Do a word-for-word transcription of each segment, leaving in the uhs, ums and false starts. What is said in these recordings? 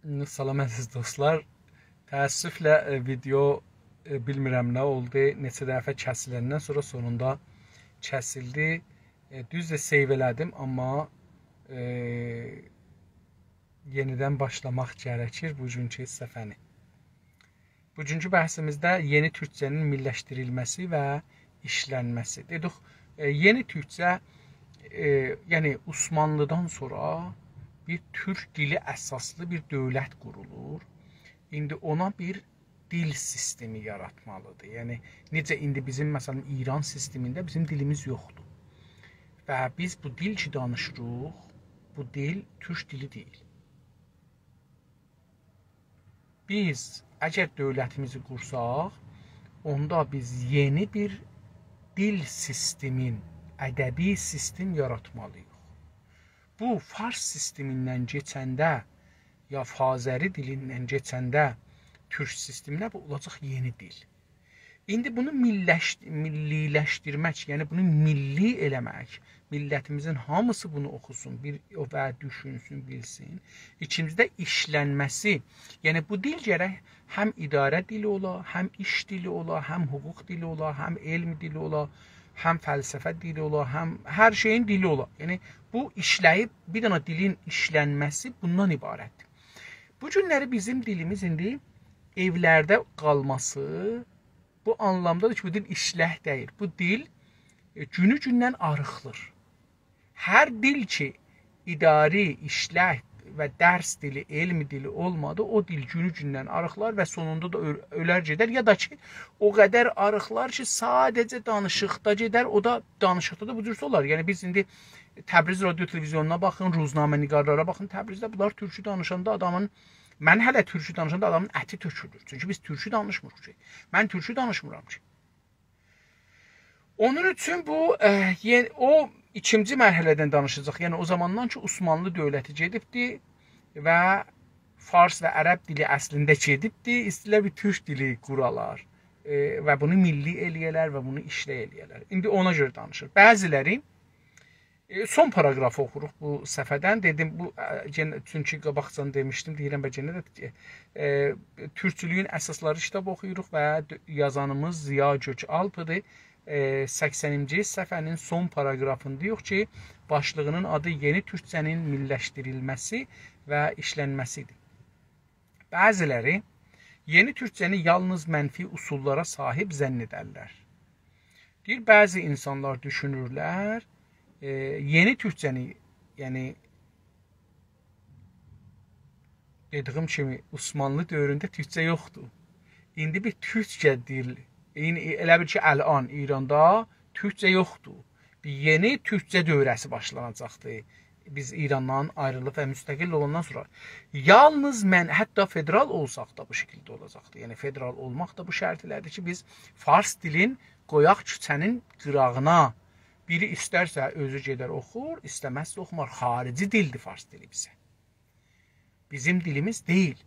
سلام عزیز دوستلار. تأسفله، ائ، ویدئو، ائ، بیلمیرم نه اولدو، نئچه دفعه کسیلندن سونرا سونوندا کسیلدی. ائ، دوزدور، سیو ائله‌دیم، آمما، ائ، یئنیدن باشلاماق گرکیر بوگونکو صفحه‌نی. بوگونکو بحثیمیزده یئنی تورکجه‌نین میللشدیریلمه‌سی و ایشلنمه‌سی. دئدیک، ائ، یئنی تورکجه، ائ، یعنی عثمانلی‌دان سونرا بیر تورک دیلی اساسلی بیر دؤولت قورولور. ایندی اونا بیر دیل سیستمی یاراتمالیدیر. یعنی، نئجه ایندی بیزیم، مثلا، ایران سیستمینده بیزیم دیلیمیز یوخدور. و بیز بو دیل کی دانیشیریق، بو دیل تورک دیلی دئییل. بیز اگر دؤولتیمیزی قورساق، اوندا بیز یئنی بیر دیل سیستمین، ادبی سیستم یاراتمالی‌ییق. بو فارس سیستمیندن کئچنده، یا آذری دیلیندن کئچنده تورک سیستمینه، بو اولاجاق یئنی دیل. ایندی بونو میللشد-، میللی‌لشدیرمک، یعنی بونو میللی ائله‌مک، میللتیمیزین هامیسی بونو اوخوسون، بیر و دوشونسون، بیلسین. ایکینجیده ایشلنمه‌سی، یعنی بو دیل گرک هم اداره دیلی اولا، هم ایش دیلی اولا، هم حقوق دیلی اولا، هم علم دیلی اولا، هم فلسفه دیلی اولا، هم هر شئیین دیلی اولا. یعنی بو ایشله‌ییب بیر دنه دیلین ایشلنمه‌سی بوندان عبارتدیر. بو گونلری بیزیم دیلیمیز ایندی ائولرده قالماسی بو آنلامدادیر کی، بو دیل ایشلک دئییل. بو دیل، ائ، گونو گوندن آریخلیر. هر دیل کی، اداری، ایشلک و درس دیلی، علم دیلی اولمادی، او دیل گونو گوندن آریخلار و سونوندا دا اؤل-، اؤلر گئدر. یا دا کی، او قدر آریخلار کی، ساده‌جه دانیشیقدا گئدر، او دا دانیشیقدا دا بو جور اولار. یعنی، بیز ایندی تبریز رادیو تلویزیونونا باخین، روزنامه‌نگارلارا باخین تبریزده، بونلار تورکو دانیشاندا آدامین، من هله تورکو دانیشاندا آدامین اتی تؤکولور. چونکی بیز تورکو دانیشمیریق کی. من تورکو دانیشمیرام کی. اونون اوچون بو، اه، یئن-، او ایکینجی مرحله‌دن دانیشاجاق. یعنی او زاماندان کی، عثمانلی دؤولتی گئدیبدی و فارس و عرب دیلی اصلینده گئدیبدی، ایسته‌ییرلر بیر تورک دیلی قورالار، ائ، و بونو میللی ائله‌یه‌لر و بونو ایشلک ائله‌یه‌لر. ایندی اونا گؤره دانیشیر. بعضی‌لری، ائ، سون پاراگرافی اوخوروق بو صفحه‌دن. دئدیم، بو، ائ، یئنه، چونکی قاباقجادان دئمیشدیم، دئییرم، بلکه یئنه ده، ائ، تورکچولویون اساسلاری کیتاب اوخویوروق و د-، یازانیمیز ضیا گؤک‌آلپ‌دیر. ائ، سکسنینجی صفحه‌نین سون پاراگرافینداییق کی، باشلیغینین آدی یئنی تورکجه‌نین میللشدیریلمه‌سی و ایشلنمه‌سی‌دیر. بعضی‌لری یئنی تورکجه‌نی یالنیز منفی اصوللارا صاحیب ظن ائدرلر. دئییر، بعضی اینسانلار دوشونورلر، ائ، یئنی تورکجه‌نی، یعنی، دئدیییم کیمی، عثمانلی دؤورونده تورکجه یوخدور. ایندی بیر تورکجه دیل، عینی، ائله بیل کی، الان ایراندا تورکجه یوخدور. بیر یئنی تورکجه دؤوره‌سی باشلاناجاقدیر. بیز ایراندان آیریلیب و مستقل اولاندان سونرا. یالنیز من، حتی فدرال اولساق دا بو شکیلده اولاجاقدیر. یعنی فدرال اولماق دا بو شرط ایله‌دیر کی، بیز فارس دیلین قویاق کوچه‌نین قیراغینا. بیری ایسترسه اؤزو گئدر اوخور، ایسته‌مزسه اوخومار. خاریجی دیلدیر فارس دیلی بیزه. بیزیم دیلیمیز دئییل.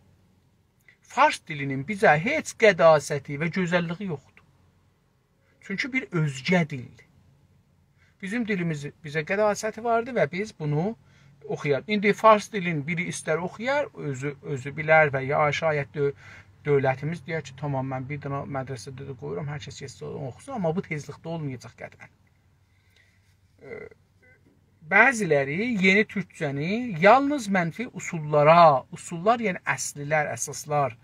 فارس دیلینین بیزه هئچ قداستی و گؤزللیگی یوخدور. چونکی بیر اؤزگه دیلدیر. بیزیم دیلیمیز بیزه قداستی واردیر و بیز بونو اوخویاریق. ایندی فارس دیلین بیری ایستر اوخویار، اؤزو، اؤزو بیلر و یا شاید دؤ-، دؤولتیمیز دئیر کی، «تامام، من بیر دنه مدرسه‌ده ده قویورام، هر کس گئتسین اوخوسون»، آمما بو تئزلیکده اولمایاجاق قطعاً. ائ، بعضی‌لری یئنی تورکجه‌نی یالنیز منفی اصوللارا، اصوللار، یعنی اصلی‌لر، اساسلار،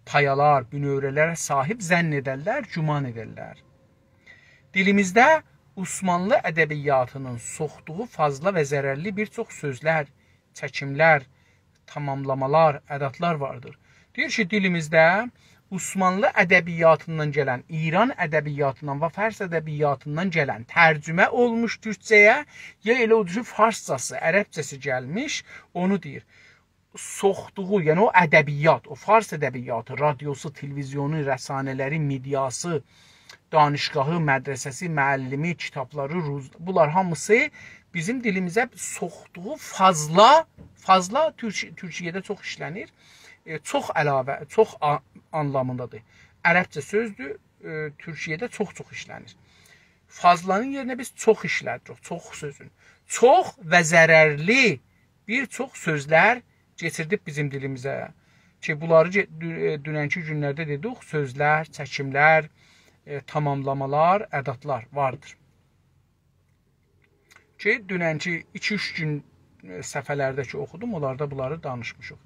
پایالار، بونؤوره‌لره صاحیب ظن ائدرلر، گمان ائدرلر. دیلیمیزده عثمانلی ادبیاتینین سوخدوغو فاضلا و ضررلی بیر چوخ سؤزلر، چکیملر، تاماملامالار، اداتلار واردیر. دئییر کی، دیلیمیزده عثمانلی ادبیاتیندان گلن، ایران ادبیاتیندان و فارس ادبیاتیندان گلن، ترجمه اولموش تورکجه‌یه، یا ائله اودور کی، فارسجاسی، عربجه‌سی گلمیش، اونو دئییر. سوخدوغو، یعنی او ادبیات، او فارس ادبیاتی، رادیوسو، تلویزیونو، رسانه‌لری، مئدیاسی، دانشگاهی، مدرسه‌سی، معلمی، کیتابلاری، روز-، بونلار هامیسی بیزیم دیلیمیزه سوخدوغو فاضلا، فاضلا تورک-، تورکیه‌ده چوخ ایشله‌نیر. ائ، چوخ علاوه، چوخ آ-، آنلامیندادیر. عربجه سؤزدور، ائ، تورکیه‌ده چوخ-چوخ ایشله‌نیر. فاضلانین یئرینه بیز چوخ ایشله‌دیریک، چوخ سؤزون. چوخ و ضررلی بیر چوخ سؤزلر کئچیردیب بیزیم دیلیمیزه. کی، بونلاری گئ-، دو-، ائ، دوننکی گونلرده دئدیک، سؤزلر، چکیملر، ائ، تاماملامالار، اداتلار واردیر. کی، دوننکی ایکی-اوچ گون، ائ، صفحه‌لرده کی اوخودوم، اونلاردا بونلاری دانیشمیشیق.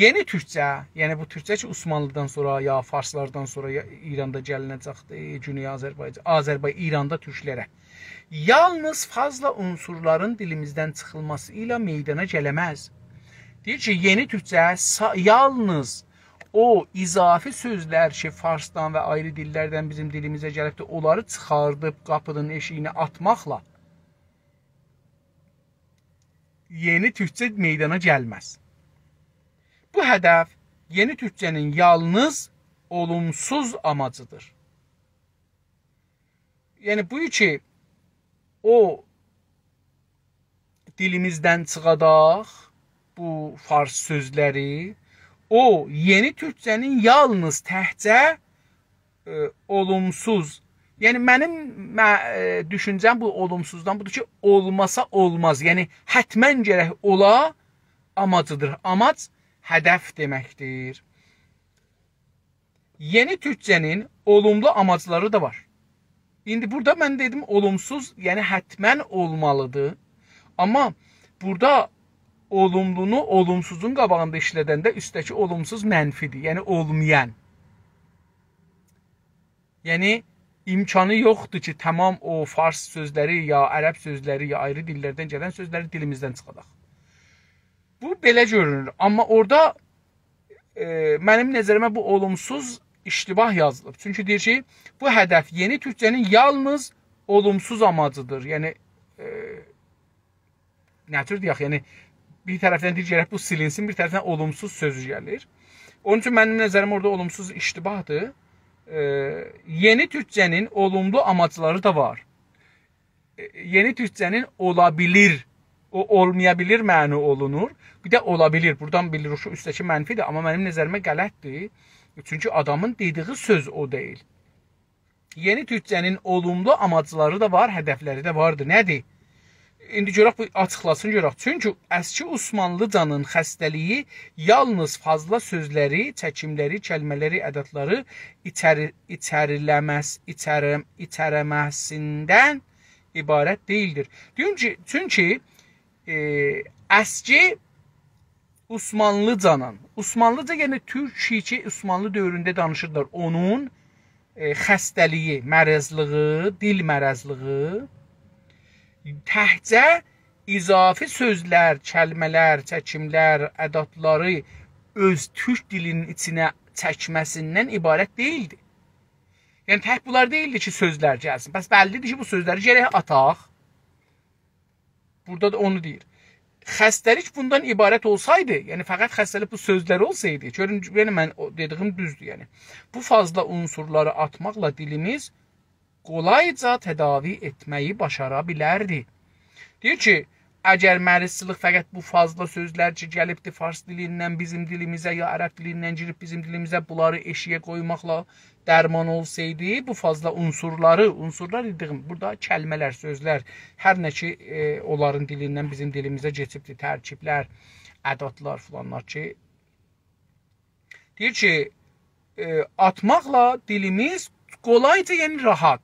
یئنی تورکجه، یعنی بو تورکجه کی، عثمانلی‌دان سونرا، یا فارسلاردان سونرا، یا ایراندا گلینه‌جکدیر، گونئی آذربایجان، آذربای-، ایراندا تورکلره یالنیز فاضلا عنصرلارین دیلیمیزدن چیخیلماسی ایله میدانا گله‌مز. دئییر کی، یئنی تورکجه سا-، یالنیز او اضافی سؤزلر کی، فارسدان و آیری دیللردن بیزیم دیلیمیزه گلیبدیر، اونلاری چیخاردیب قاپینین ائشیگینه آتماقلا یئنی تورکجه میدانا گلمز. بو هدف یئنی تورکجه‌نین یالنیز اولومسوز آماجیدیر. یعنی بو کی، او دیلیمیزدن چیخاداق بو فارس سؤزلری، او یئنی تورکجه‌نین یالنیز تکجه، ائ، اولومسوز، یعنی منیم مه-، ائ، دوشونجه‌م بو اولومسوزدان بودور کی، اولماسا اولماز، یعنی حتماً گرک اولا آماجیدیر. آماج هدف دئمکدیر. یئنی تورکجه‌نین اولوملو آماجلاری دا وار. ایندی بورادا من دئدیم اولومسوز، یعنی حتماً اولمالیدیر. آمما بورادا اولوملونو اولومسوزون قاباغیندا ایشله‌دنده اوستده‌کی اولومسوز منفی‌دیر، یعنی اولمایان. یعنی امکانی یوخدور کی، تمام او فارس سؤزلری، یا عرب سؤزلری، یا آیری دیللردن گلن سؤزلری دیلیمیزدن چیخاداق. بو بئله گؤرونور. آمما اورادا، ائ، منیم نظریمه بو اولومسوز اشتباه یازیلیب. چونکی دئییر کی، بو هدف یئنی تورکجه‌نین یالنیز اولومسوز آماجیدیر. یعنی، ائ، نه جور دئیک، یعنی بیر طرفدن دئییر گرک بو سیلینسین، بیر طرفدن اولومسوز سؤزو گلیر. اونون اوچون منیم نظریمه اورادا اولومسوز اشتباهدیر. ائ، یئنی تورکجه‌نین اولوملو آماجلاری دا وار. ائ، یئنی تورکجه‌نین اولا بیلیر، او اولمایا بیلیر معنا اولونور. بیر ده اولا بیلیر. بورادان بیلیریک کی، اوستده‌کی منفی‌دیر، آمما منیم نظریمه غلطدیر. چونکی آدامین دئدیگی سؤز او دئییل. یئنی تورکجه‌نین اولوملو آماجلاری دا وار، هدفلری ده واردیر. نه‌دیر؟ ایندی گؤرک بو آچیقلاسین گؤرک. چونکی اسکی عثمانلیجانین خسته‌لیگی یالنیز فاضلا سؤزلری، چکیملری، کلمه‌لری، اداتلاری ایچری-، ایچریله‌مز-، ایچری-، ایچره‌مه‌سیندن عبارت دئییلدیر. دئییر کی، چونکی، ائ، اسکی عثمانلیجانین، عثمانلیجا، یعنی تورک کی، عثمانلی دؤورونده دانیشیرلار، اونون، ائ، خسته‌لیگی، مرضلیگی، دیل مرضلیگی تکجه اضافی سؤزلر، کلمه‌لر، چکیملر، اداتلاری اؤز تورک دیلینین ایچینه چکمه‌سیندن عبارت دئییلدی. یعنی تک بونلار دئییلدی کی، سؤزلر گلسین. پس بللی‌دیر کی، بو سؤزلری گرک آتاق. بورادا دا اونو دئییر. خسته‌لیک بوندان عبارت اولسایدی، یعنی فقط خسته‌لیک بو سؤزلر اولسایدی، گؤرون، یعنی من او دئدیگیم دوزدور، یعنی. بو فاضلا عنصرلاری آتماقلا دیلیمیز قولایجا تداوی ائتمه‌یی باشارا بیلردی. دئییر کی، اگر مریضچیلیک فقط بو فاضلا سؤزلر کی، گلیبدی فارس دیلیندن بیزیم دیلیمیزه، یا عرب دیلیندن گیریب بیزیم دیلیمیزه، بونلاری ائشیگه قویماقلا درمان اولسایدی، بو فاضلا عنصرلاری، عنصرلار دئدیگیم، بورادا کلمه‌لر، سؤزلر، هر نه کی، ائ، اونلارین دیلیندن بیزیم دیلیمیزه کئچیبدیر، ترکیبلر، اداتلار فلانلار کی، دئییر کی، ائ، آتماقلا دیلیمیز قولایجا، یعنی راحت.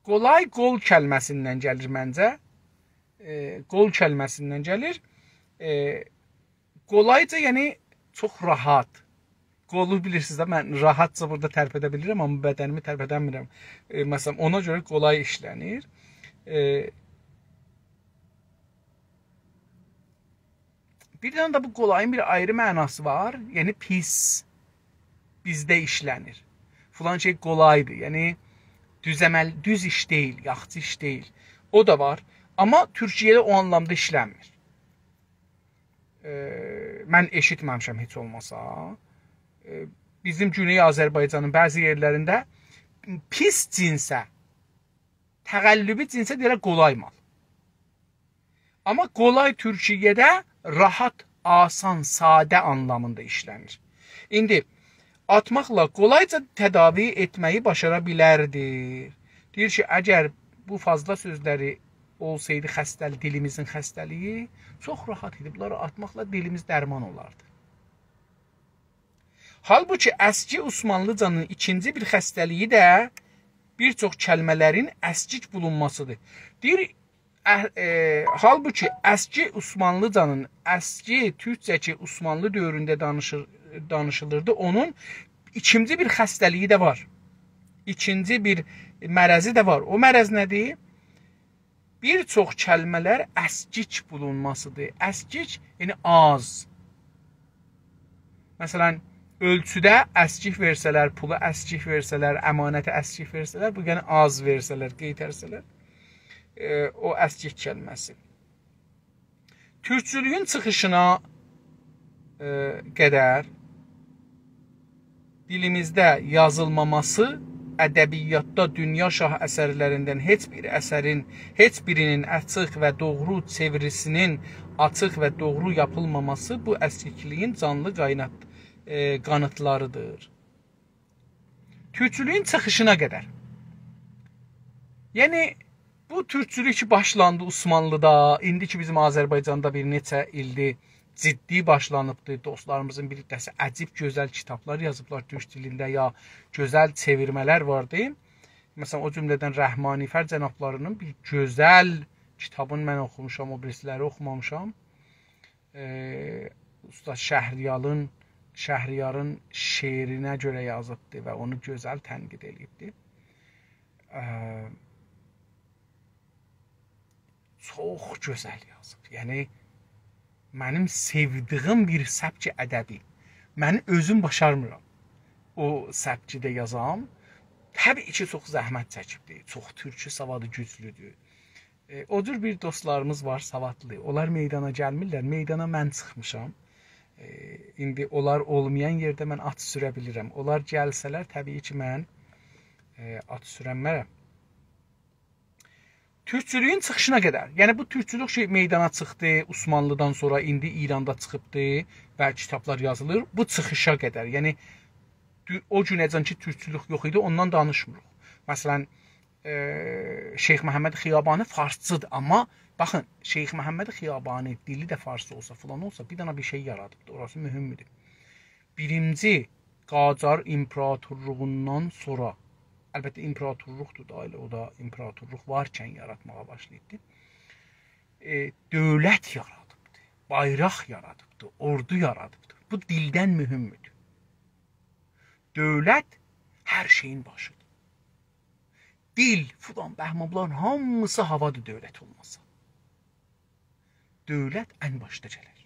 قولای قول کلمه‌سیندن گلیر منجه. ائ، قول کلمه‌سیندن گلیر. ائ، قولایجا، یعنی چوخ راحت. قولو بیلیرسینیز ده، من راحتجا بورادا ترپده بیلیرم، آمما بدنیمی ترپده‌میرم. ائ، مثلا، اونا گؤره قولای ایشله‌نیر. ائ، بیر دنه ده بو قولایین بیر آیری معناسی وار. یعنی پیس. بیزده ایشله‌نیر. فلان شئی قولایدیر. یعنی دوز عمل، دوز ایش دئییل، یاخشی ایش دئییل. او دا وار. آمما تورکیه‌ده او آنلامدا ایشله‌میر. ائ، من ائشیتمه‌میشم هئچ اولماسا. ائ، بیزیم گونئی آذربایجانین بعضی یئرلرینده پیس جنسه، تقلبی جنسه دئییرلر قولای مال. آمما قولای تورکیه‌ده راحت، آسان، ساده آنلامیندا ایشله‌نیر. ایندی آتماقلا قولایجا تداوی ائتمه‌یی باشارا بیلردی. دئییر کی، اگر بو فاضلا سؤزلری اولسایدی خسته‌لی-، دیلیمیزین خسته‌لیگی، چوخ راحت ایدی. بونلاری آتماقلا دیلیمیز درمان اولاردی. حالبوکی اسکی عثمانلیجانین ایکینجی بیر خسته‌لیگی ده بیر چوخ کلمه‌لرین اسکیک بولونماسیدیر. دئییر، اه-، ائ، حالبوکی اسکی عثمانلیجانین، اسکی تورکجه کی عثمانلی دؤورونده دانیشیر، دانیشیلیردی، اونون ایکینجی بیر خسته‌لیگی ده وار. ایکینجی بیر مرضی ده وار. او مرض نه‌دیر؟ بیر چوخ کلمه‌لر اسکیک بولونماسیدیر. اسکیک، یعنی آز. مثلا، اؤلچوده اسکیک وئرسه‌لر، پولو اسکیک وئرسه‌لر، امانتی اسکیک وئرسه‌لر، بو یعنی آز وئرسه‌لر، قئیترسه‌لر، ائ، او اسکیک کلمه‌سی. تورکچولویون چیخیشینا، ائ، قدر دیلیمیزده یازیلماماسی، ادبیاتدا دونیا شاه اثرلریندن هئچ بیر اثرین، هئچ بیرینین آچیق و دوغرو چئویریسینین آچیق و دوغرو یاپیلماماسی بو اسکیکلیگین جانلی قاینات-، ائ، قانیتلاریدیر. تورکچولویون چیخیشینا قدر. یعنی، بو تورکچولوک کی باشلاندی عثمانلیدا، ایندی کی بیزیم آذربایجاندا بیر نئچه ایلدیر جدی باشلانیبدی. دوستلاریمیزین بیر دسته عجیب گؤزل کیتابلار یازیبلار تورک دیلینده، یا گؤزل چئویرمه‌لر واردی. مثلا، او جمله‌دن رحمانی‌فر جنابلاری‌نین بیر گؤزل کیتابینی من اوخوموشام، او بیریسی‌لری اوخومامیشام. ائ، اوستاد شهریارین، شهریارین شعرینه گؤره یازیبدی و اونو گؤزل تنقید ائله‌ییبدی. ائ، چوخ گؤزل یازیب. یعنی، منیم سئودیگیم بیر سبک ادبی. من اؤزوم باشارمیرام او سبکده یازام. طبیعی کی، چوخ زحمت چکیبدی. چوخ تورکو سوادی گوجلودور. ائ، او جور بیر دوستلاریمیز وار، سوادلی. اونلار میدانا گلمیرلر. میدانا من چیخمیشام. ائ، ایندی اونلار اولمایان یئرده من آت سوره بیلیرم. اونلار گلسه‌لر، طبیعی کی، من، ائ، آت سورنمرم. تورکچولویون چیخیشینا قدر. یعنی، بو تورکچولوک کی میدانا چیخدی، عثمانلیدان سونرا ایندی ایراندا چیخیبدی و کیتابلار یازیلیر. بو چیخیشا قدر. یعنی، دو-، او گونه‌جن کی تورکچولوک یوخ ایدی، اوندان دانیشمیریق. مثلا، ائ، شیخ محمد خیابانی فارسچیدیر، آمما باخین، شیخ محمد خیابانی دیلی ده فارسی اولسا، فلان اولسا، بیر دنه بیر شئی یارادیبدیر. اوراسی مهمدور. بیرینجی قاجار ایمپراتورلوغوندان سونرا، البته، ایمپراتورلوقدور دا، ائله او دا ایمپراتورلوق وارکن یاراتماغا باشلاییبدی. ائ، دؤولت یارادیبدی، بایراق یارادیبدی، اوردو یارادیبدی. بو دیلدن مهمدور. دؤولت هر شئیین باشیدیر. دیل، فلان، بهمان، بونلارین هامیسی هاوادیر دؤولت اولماسا. دؤولت ان باشدا گلر.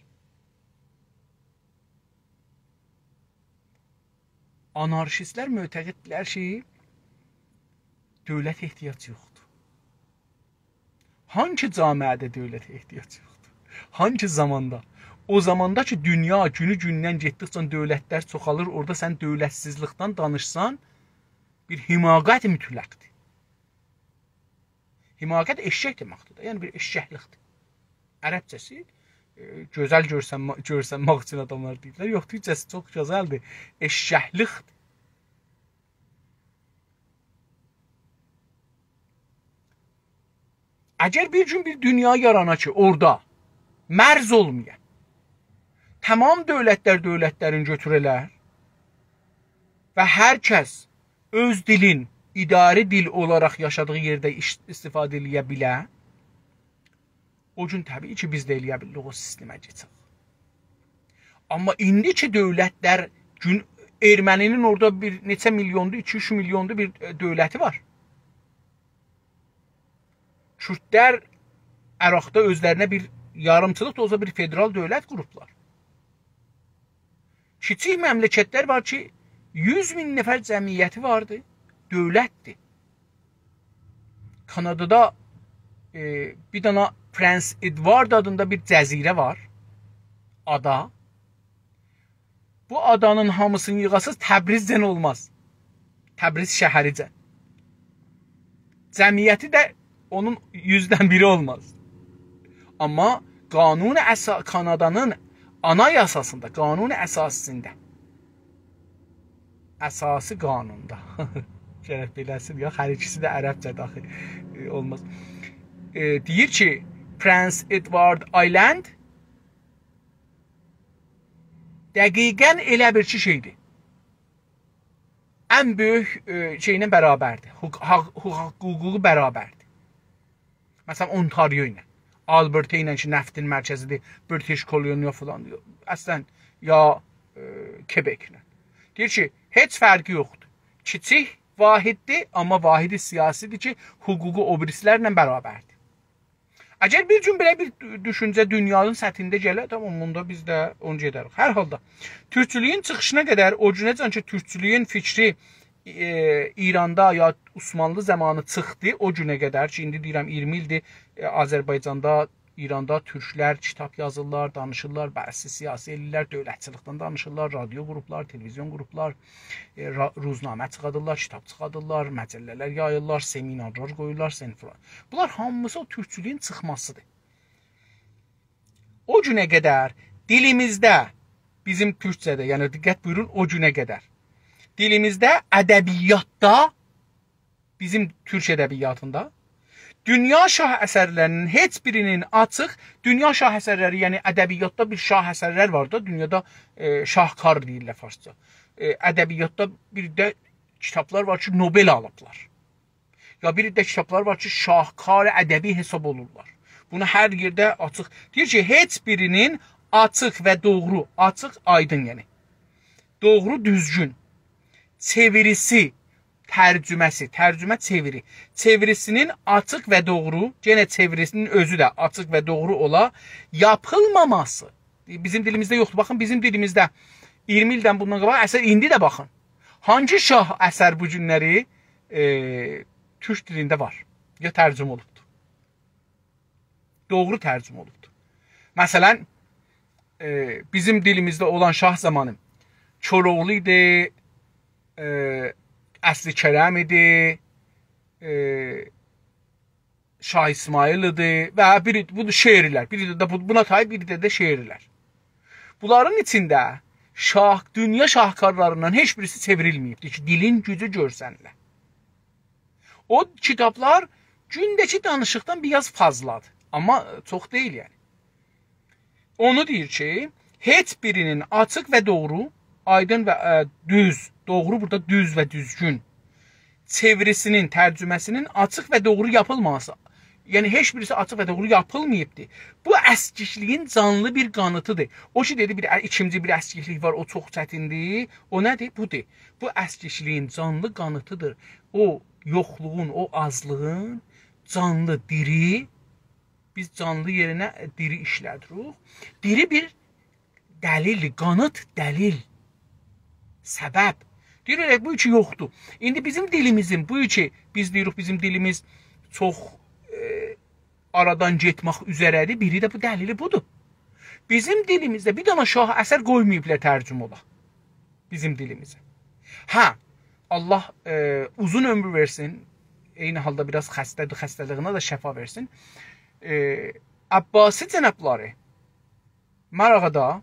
آنارشیستلر معتقددیرلر کی، دؤولته احتیاج یوخدور. هانگی جامعه‌ده دؤولته احتیاج یوخدور؟ هانگی زاماندا؟ او زاماندا کی، دونیا گونو گوندن گئتدیکجه دؤولتلر چوخالیر، اورادا سن دؤولتسیزلیکدن دانیشسان، بیر حماقت مطلقدیر. حماقت ائششک دئمکدیر ده، یعنی بیر ائششکلیکدیر. عربجه‌سی، ائ، گؤزل گؤرسنمه-، گؤرسنمک اوچون آداملار دئییرلر. یوخ، تورکجه‌سی چوخ گؤزلدیر. ائششکلیکدیر. اگر بیر گون بیر دونیا یارانا کی، اورادا مرز اولمایا، تمام دؤولتلر دؤولتلرین گؤتوره‌لر و هر کس اؤز دیلین اداره دیل اولاراق یاشادیغی یئرده ایش-، استفاده ائله‌یه بیله، او گون طبیعی کی، بیز ده ائله‌یه بیلریک او سیستمه کئچک. آمما ایندی کی، دؤولتلر گون-، ارمنی‌نین اورادا بیر نئچه میلیوندور، ایکی-اوچ میلیوندور بیر، ائ، دؤولتی وار. کوردلر عراقدا اؤزلرینه بیر یاریمچیلیق دا اولسا بیر فدرال دؤولت قوروبلار. کیچیک مملکتلر وار کی، یوز مین نفر جمعیتی واردی، دؤولتدیر. کانادادا، ائ، بیر دنه پرنس ادوارد آدیندا بیر جزیره وار، آدا. بو آدانین هامیسینی ییغاسیز، تبریزجن اولماز. تبریز شهریجن. جمعیتی ده اونون یوزدن بیری اولماز. آمما قانون اسا-، کانادانین آنایاساسیندا، قانون اساسی‌سینده، اساسی قانوندا، گرک بئله‌سی، یوخ، هر ایکیسی ده عربجه‌دیر آخی، ائ، اولماز. ائ، دئییر کی، پرنس ادوارد آیلند دقیقاً ائله بیر کی شئیدیر. ان بؤیوک، ائ، شئیله برابردیر. حقوق، حق، حقوق، حقوقو برابردیر. مثلا، اونتاریو ایله، آلبرتا ایله کی، نفتین مرکزیدیر، بریتیش کلمبیا فلان، اصلا، یا، ائ، کبکله. دئییر کی، هئچ فرقی یوخدور. کیچیک واحددیر، آمما واحد سیاسی‌دیر کی، حقوقو او بیریسی‌لرله برابردیر. اگر بیر گون بئله بیر دو-، دوشونجه دونیانین سطحینده گله، تامام، اوندا بیز ده اونو گئده‌ریک. هر حالدا، تورکچولویون چیخیشینا قدر، او گونه‌جن کی، تورکچولویون فیکری، ائ، ایراندا یا عثمانلی زامانی چیخدی، او گونه قدر کی، ایندی دئییرم، اییرمی ایلدیر، ائ، آذربایجاندا، ایراندا تورکلر کیتاب یازیرلار، دانیشیرلار، بحث سیاسی ائله‌ییرلر، دؤولتچیلیکدن دانیشیرلار، رادیو قوروبلار، تلویزیون قوروبلار، ائ، را-، روزنامه چیخادیرلار، کیتاب چیخادیرلار، مجله‌لر یاییرلار، سمینارلار قویورلار، سن فلان. بونلار هامیسی او تورکچولویون چیخماسی‌دیر. او گونه قدر دیلیمیزده، بیزیم تورکجه‌ده، یعنی دقت بویورون، او گونه قدر دیلیمیزده، ادبیاتدا، بیزیم تورک ادبیاتیندا دونیا شاه اثرلری‌نین هئچ بیری‌نین آچیق، دونیا شاه اثرلری، یعنی ادبیاتدا بیر شاه اثرلر وار دا، دونیادا، ائ، شاهکار دئییرلر فارسجا. ائ، ادبیاتدا بیر ده کیتابلار وار کی، نوبل آلیبلار. یا بیر ده کیتابلار وار کی، شاهکار ادبی حساب اولورلار. بونو هر یئرده آچیق. دئییر کی، هئچ بیری‌نین آچیق و دوغرو، آچیق، آیدین، یعنی دوغرو، دوزگون چئویریسی، ترجمه‌سی، ترجمه چئویری، چئویری‌سی‌نین آچیق و دوغرو، یئنه چئویری‌سی‌نین اؤزو ده آچیق و دوغرو اولا، یاپیلماماسی. بیزیم دیلیمیزده یوخدور. باخین، بیزیم دیلیمیزده اییرمی ایلدن بوندان قاباق اثر، ایندی ده باخین، هانگی شاه اثر بو گونلری، ائ، تورک دیلینده وار، یا ترجمه اولوبدور؟ دوغرو ترجمه اولوبدور. مثلا، ائ، بیزیم دیلیمیزده اولان شاه زامانی کوراوغلو ایدی، ائ، اصلی کرم ایدی، ائ، شاه اسماعیل ایدی و بیر، بو شعرلر، بیر ده بو-، بونا تای بیر ده، ده شعرلر. بونلارین ایچینده شاه، دونیا شاهکارلاریندان هئچ بیریسی چئوریلمه‌ییبدیر کی، دیلین گوجو گؤرسنله. او کیتابلار گونده‌کی دانیشیقدان بیر آز فاضلادیر، آمما چوخ دئییل، یعنی. اونو دئییر کی، هئچ بیری‌نین آچیق و دوغرو، آیدین و، ائ، دوز، دوغرو بورادا دوز و دوزگون، چئویری‌سی‌نین، ترجمه‌سی‌نین آچیق و دوغرو یاپیلماماسی، یعنی هئچ بیریسی آچیق و دوغرو یاپیلماییبدیر. بو اسکیکلیگین جانلی بیر قانیتی‌دیر. او کی دئدی، بیر، ایکینجی بیر اسکیکلیک وار، او چوخ چتیندیر. او نه‌دیر؟ بودور. بو اسکیکلیگین جانلی قانیتی‌دیر. او یوخلوغون، او آزلیغین جانلی، دیری، بیز جانلی یئرینه دیری ایشله‌دیریک. دیری بیر دلیل، قانیت، دلیل، سبب. دئییر، ائله بو کی یوخدور. ایندی بیزیم دیلیمیزین، بو کی بیز دئییریک، بیزیم دیلیمیز چوخ، ائ، آرادان گئتمک اوزره‌دیر. بیری ده بو دلیلی بودور. بیزیم دیلیمیزده بیر دنه شاه اثر قویماییبلار ترجمه اولا بیزیم دیلیمیزه. هه، الله، ائ، اوزون عؤمور وئرسین. عینی حالدا بیر آز خسته‌دیر، خسته‌لیگینه ده شفا وئرسین. ائ، عباسی جنابلاری مراغادا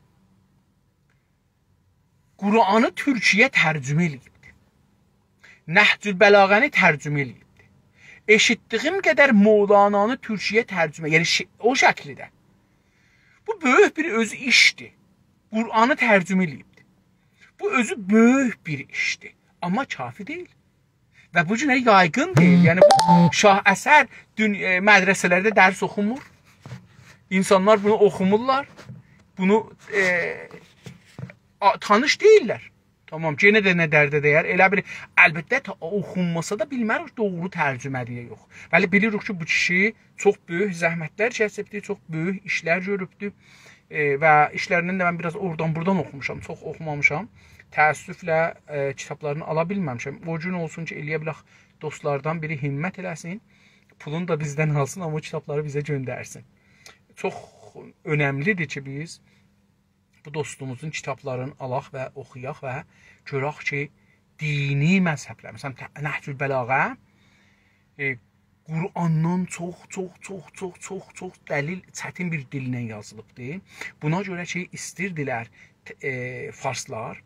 قرآنی تورکی‌یه ترجمه ائله‌ییبدی. نهج‌البلاغه‌نی ترجمه ائله‌ییبدی. ائشیتدیگیم قدر مولانانی تورکی‌یه ترجمه، یعنی شئی، او شکیلده. بو بؤیوک بیر اؤزو ایشدیر. قرآنی ترجمه ائله‌ییبدی. بو اؤزو بؤیوک بیر ایشدیر. آمما کافی دئییل. و بو گونه یایغین دئییل. یعنی، بو شاه اثر دون-، ائ، مدرسه‌لرده درس اوخونمور. اینسانلار بونو اوخومورلار. بونو، ائ، آ-، تانیش دئییللر. تامام، یئنه ده نه درده دَیر؟ ائله بیل، البته، تا-، اوخونماسا دا بیلمه‌ریک دوغرو ترجمه‌دیر یا یوخ. ولی بیلیریک کی، بو کیشی چوخ بؤیوک زحمتلر کسیبدی، چوخ بؤیوک ایشلر گؤروبدو. ائ، و ایشلریندن ده من بیر آز اورادان بورادان اوخوموشام، چوخ اوخومامیشام. تأسفله، ائ، کیتابلارینی آلا بیلمه‌میشم. او گون اولسون کی، ائلیه بیلک دوستلاردان بیری همت ائله‌سین، پولونو دا بیزدن آلسین، آمما او کیتابلاری بیزه گؤندرسین. چوخ اؤنملی‌دیر کی، بیز بو دوستوموزون کیتابلارینی آلاق و اوخویاق و گؤرک کی، دینی مذهبلر، مثلا، ته-، نهج‌البلاغه، ائ، قرآندان چوخ، چوخ، چوخ، چوخ، چوخ، چوخ دلیل، چتین بیر دیلله یازیلیبدیر. بونا گؤره کی، ایستیردیلر، ت-، ائ، فارسلار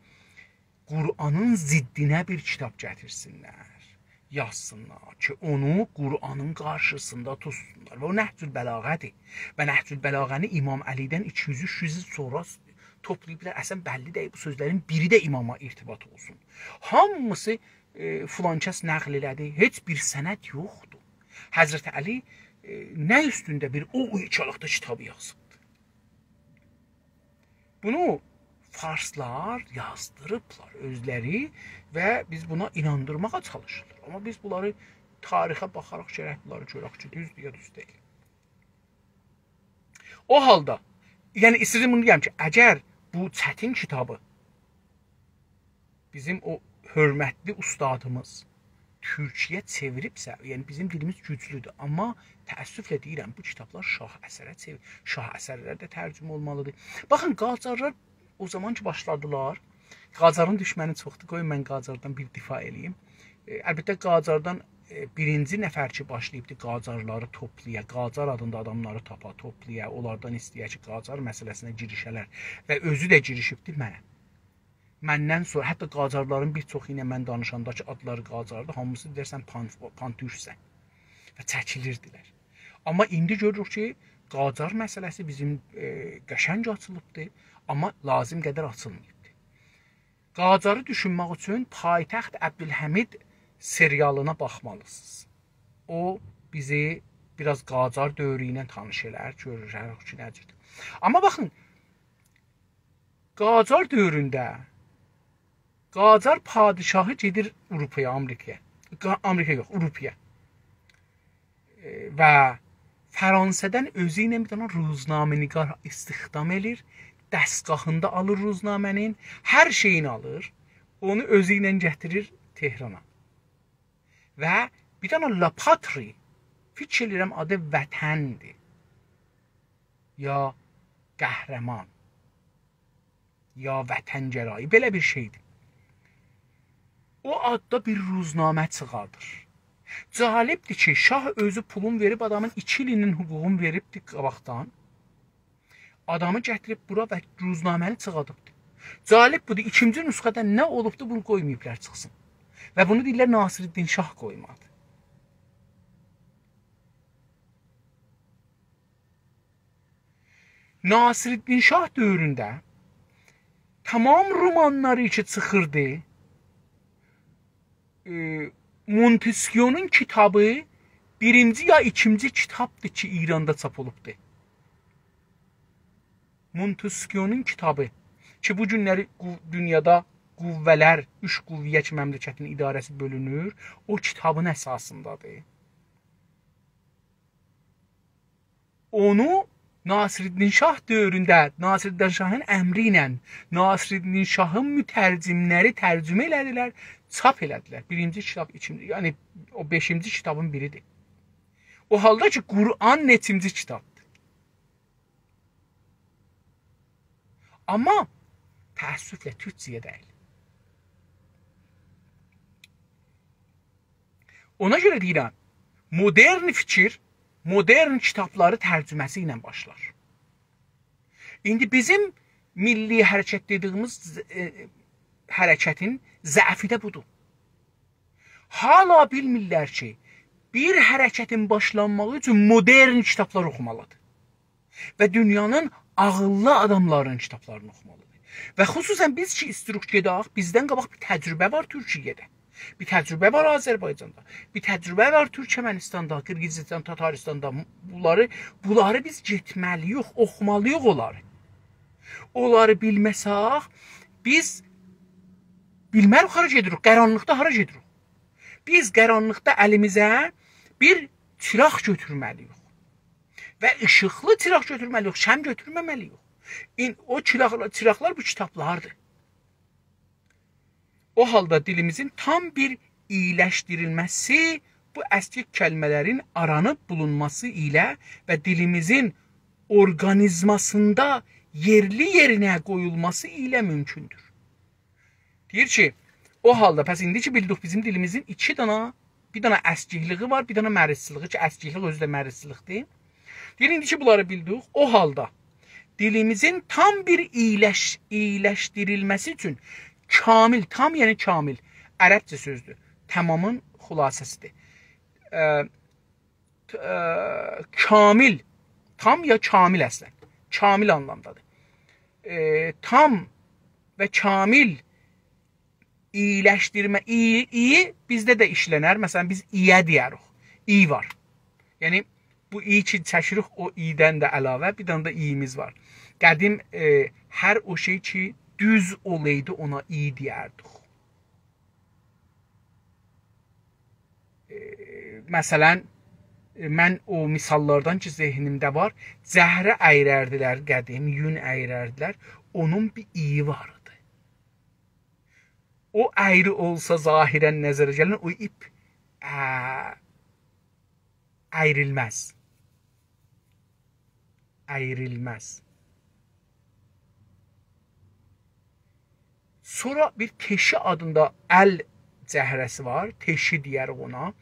قرآنین ضدینه بیر کیتاب گتیرسینلر، یازسینلار کی، اونو قرآنین قارشیسیندا توتسونلار. و او نهج‌البلاغه‌دیر. و نهج‌البلاغه‌نی امام علی‌دن ایکی یوز، اوچ یوز ایل سونرا توپلاییبلار. اصلاً بللی دئییل بو سؤزلرین بیری ده اماما ارتباط اولسون. هامیسی، ائ، فلان کس نقل ائله‌دی. هئچ بیر سند یوخدور. حضرت علی، ائ، نه اوستونده بیر او اویوچاللیقدا کیتابی یازیبدی؟ بونو فارسلار یازدیریبلار اؤزلری و بیز بونا ایناندیرماغا چالیشیریق. آمما بیز بونلاری تاریخه باخاراق گرک بونلاری گؤرک کی، دوزدور یا دوز دئییل. او حالدا، یعنی ایسته‌ییرم بونو دئیم کی، اگر بو چتین کیتابی بیزیم او حؤرمتلی اوستادیمیز تورکی‌یه چئویریبسه، یعنی بیزیم دیلیمیز گوجلودور، آمما تأسفله دئییرم، بو کیتابلار شاه اثره چئویر-، شاه اثرلر ده ترجمه اولمالیدیر. باخین، قاجارلار او زامان کی باشلادیلار، قاجارین دوشمنی چوخدور، قویون من قاجاردان بیر دفاع ائله‌ییم. ائ، البته، قاجاردان، ائ، بیرینجی نفر کی باشلاییبدی قاجارلاری توپلایا، قاجار آدیندا آداملاری تاپا، توپلایا، اونلاردان ایسته‌یه کی، قاجار مسئله‌سینه گیریشه‌لر و اؤزو ده گیریشیبدی، منم. مندن سونرا، حتی قاجارلارین بیر چوخو ایله من دانیشاندا کی، آدلاری قاجاردی، هامیسی دئیرسن پان-، پان‌تورکسن و چکیلیردیلر. آمما ایندی گؤروروک کی، قاجار مسئله‌سی بیزیم، ائ، قشنگ آچیلیبدی، آمما لازیم قدر آچیلماییبدی. قاجاری دوشونمک اوچون پایتخت عبدالحمید سریالینا باخمالیسینیز. او بیزی بیر آز قاجار دؤورو ایله تانیش ائلر، گؤره‌ریک کی، نه جوردور. آمما باخین، قاجار دؤورونده قاجار پادشاهی گئدیر آوروپایا، آمریکایا. قا-، آمریکا یوخ، آوروپایا. ائ، و فرانسه‌دن اؤزو ایله بیر دنه روزنامه‌نگار استخدام ائله‌ییر. دستگاهیندا آلیر روزنامه‌نین، هر شئیینی آلیر. اونو اؤزو ایله گتیریر تهرانا. و بیر دنه La Patrie، فیکیر ائله‌ییرم آدی وطندیر. یا قهرمان. یا وطن‌گرایی، بئله بیر شئیدیر. او آددا بیر روزنامه چیخاردیر. جالبدیر کی، شاه اؤزو پولون وئریب آدامین ایکی ایلینین حقوقونو وئریبدی قاباقدان. آدامی گتیریب بورا و روزنامه‌نی چیخادیبدی. جالب بودور، ایکینجی نسخه‌ده نه اولوبدو، بونو قویماییبلار چیخسین. و بونو دئییرلر ناصرالدین شاه قویمادی. ناصرالدین شاه دؤورونده تمام رومانلاری کی چیخیردی، ائ، مونتسکیونون کیتابی بیرینجی یا ایکینجی کیتابدیر کی، ایراندا چاپ اولوبدور. مونتسکیونون کیتابی کی، بو گونلری قو-، دونیادا قوه‌لر، اوچ قوه‌یه کی، مملکتین اداره‌سی بؤلونور، او کیتابین اساسیندادیر. اونو ناصرالدین شاه دؤورونده، ناصرالدین شاهین امری ایله ناصرالدین شاهین مترجملری ترجمه ائله‌دیلر، چاپ ائله‌دیلر. بیرینجی کیتاب، ایکینجی، یعنی او بئشینجی کیتابین بیریدیر. او حالدا کی، قرآن نئچینجی کیتابدیر؟ آمما تأسفله تورکجه‌یه دئییل. اونا گؤره دئییرم، مدرن فیکیر، مدرن کیتابلاری ترجمه‌سی ایله باشلار. ایندی بیزیم میللی حرکت دئدیییمیز، ائ، حرکتین ضعفی ده بودور. حالا بیلمیرلر کی، بیر حرکتین باشلانماغی اوچون مدرن کیتابلار اوخومالیدیر. و دونیانین عاغیللی آداملارینین کیتابلارینی اوخومالیدیر. و خصوصاً بیز کی ایستیروک گئدک، بیزدن قاباق بیر تجربه وار تورکیه‌ده. بیر تجربه وار آذربایجاندا. بیر تجربه وار تورکمنیستاندا، قیرغیزیستان، تاتاریستاندا. بونلاری، بونلاری بیز گئتمه‌لی‌ییک، اوخومالی‌ییق اونلاری. اونلاری بیلمه‌سک، بیز بیلمه‌ریک هارا گئدیریک، قارانلیقدا هارا گئدیریک. بیز قارانلیقدا الیمیزه بیر چیراق گؤتورمه‌لی‌ییک. و ایشیقلی چیراق گؤتورمه‌لی‌ییک، شمع گؤتورمه‌مه‌لی‌ییک. این، او چیراقلا-، چیراقلار بو کیتابلاردیر. او حالدا دیلیمیزین تام بیر اییلشدیریلمه‌سی بو اسکی کلمه‌لرین آرانیب بولونماسی ایله و دیلیمیزین اورقانیزماسیندا یئرلی یئرینه قویولماسی ایله مومکوندور. دئییر کی، او حالدا، پس ایندی کی بیلدیک بیزیم دیلیمیزین ایکی دانا، بیر دانا اسکیکلیگی وار، بیر دانا مریضچیلیگی کی، اسکیکلیک اؤزو ده مریضچیلیکدیر. دئییر، ایندی کی بونلاری بیلدیک، او حالدا دیلیمیزین تام بیر اییلش-، اییلشدیریلمه‌سی اوچون کامل، تام یعنی کامل، عربجه سؤزدور، تمامین خلاصه‌سیدیر. اه، ت-، اه، کامل، تام یا کامل اصلاً، کامل آنلامدادیر. ائ، تام و کامل ایی‌لشدیرمه، ای، ای بیزده ده ایشلنر. مثلا، بیز اییه دئیه‌ریک. ای وار. یعنی، بو ای کی چکیریک، او ای‌دن ده علاوه بیر دنه ده اییمیز وار. قدیم، ائ، هر او شئی کی دوز اولایدی، اونا ای دئیردیک. ائ، مثلا، ائ، من او مثال‌لاردان کی ذهنیمده وار، جهره اییرردیلر قدیم، یون اییرردیلر، اونون بیر ایی وار ایدی. او ایری اولسا ظاهرا نظره گلن، او ایپ، اه، ایریلمز. ایریلمز. سونرا بیر تئشی آدیندا ال جهره‌سی وار. تئشی دئیه‌ریک اونا.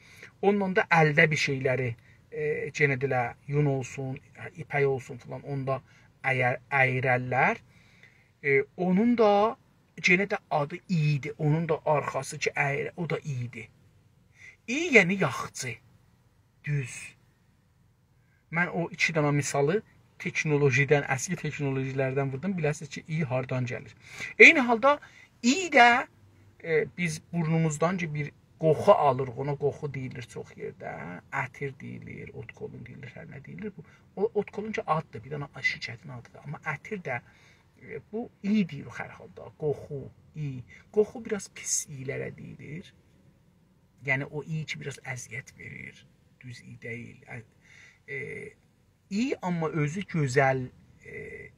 اونونلا دا الده بیر شئیلری، ائ، یئنه ده ائله یون اولسون، ایپک اولسون فلان، اوندا ایر-، اییررلر. ائ، اونون دا یئنه ده آدی ایی‌دی. اونون دا آرخاسی کی ایر، او دا ایی‌دی. ایی، یعنی یاخچی، دوز. من او ایکی دنه مثالی تکنولوژی‌دن، اسکی تکنولوژی‌لردن ووردوم. بیله‌سینیز کی ایی هاردان گلیر. عینی حالدا ایی ده، ائ، بیز بورنوموزدان کی بیر قوخو آلیریق، اونا قوخو دئییلیر چوخ یئرده. عطیر دئییلیر، اودکلون دئییلیر، هر نه دئییلیر. بو، او اودکلون کی آددیر، بیر دنه شرکتین آدیدیر. آمما عطیر ده، ائ، بو ایی دئییریک هر حالدا. قوخو، ایی. قوخو بیر آز پیس ایی‌لره دئییلیر. یعنی او ایی کی بیر آز اذیت وئریر، دوز ایی دئییل. ا-، ائ، ایی، آمما اؤزو گؤزل، ائ،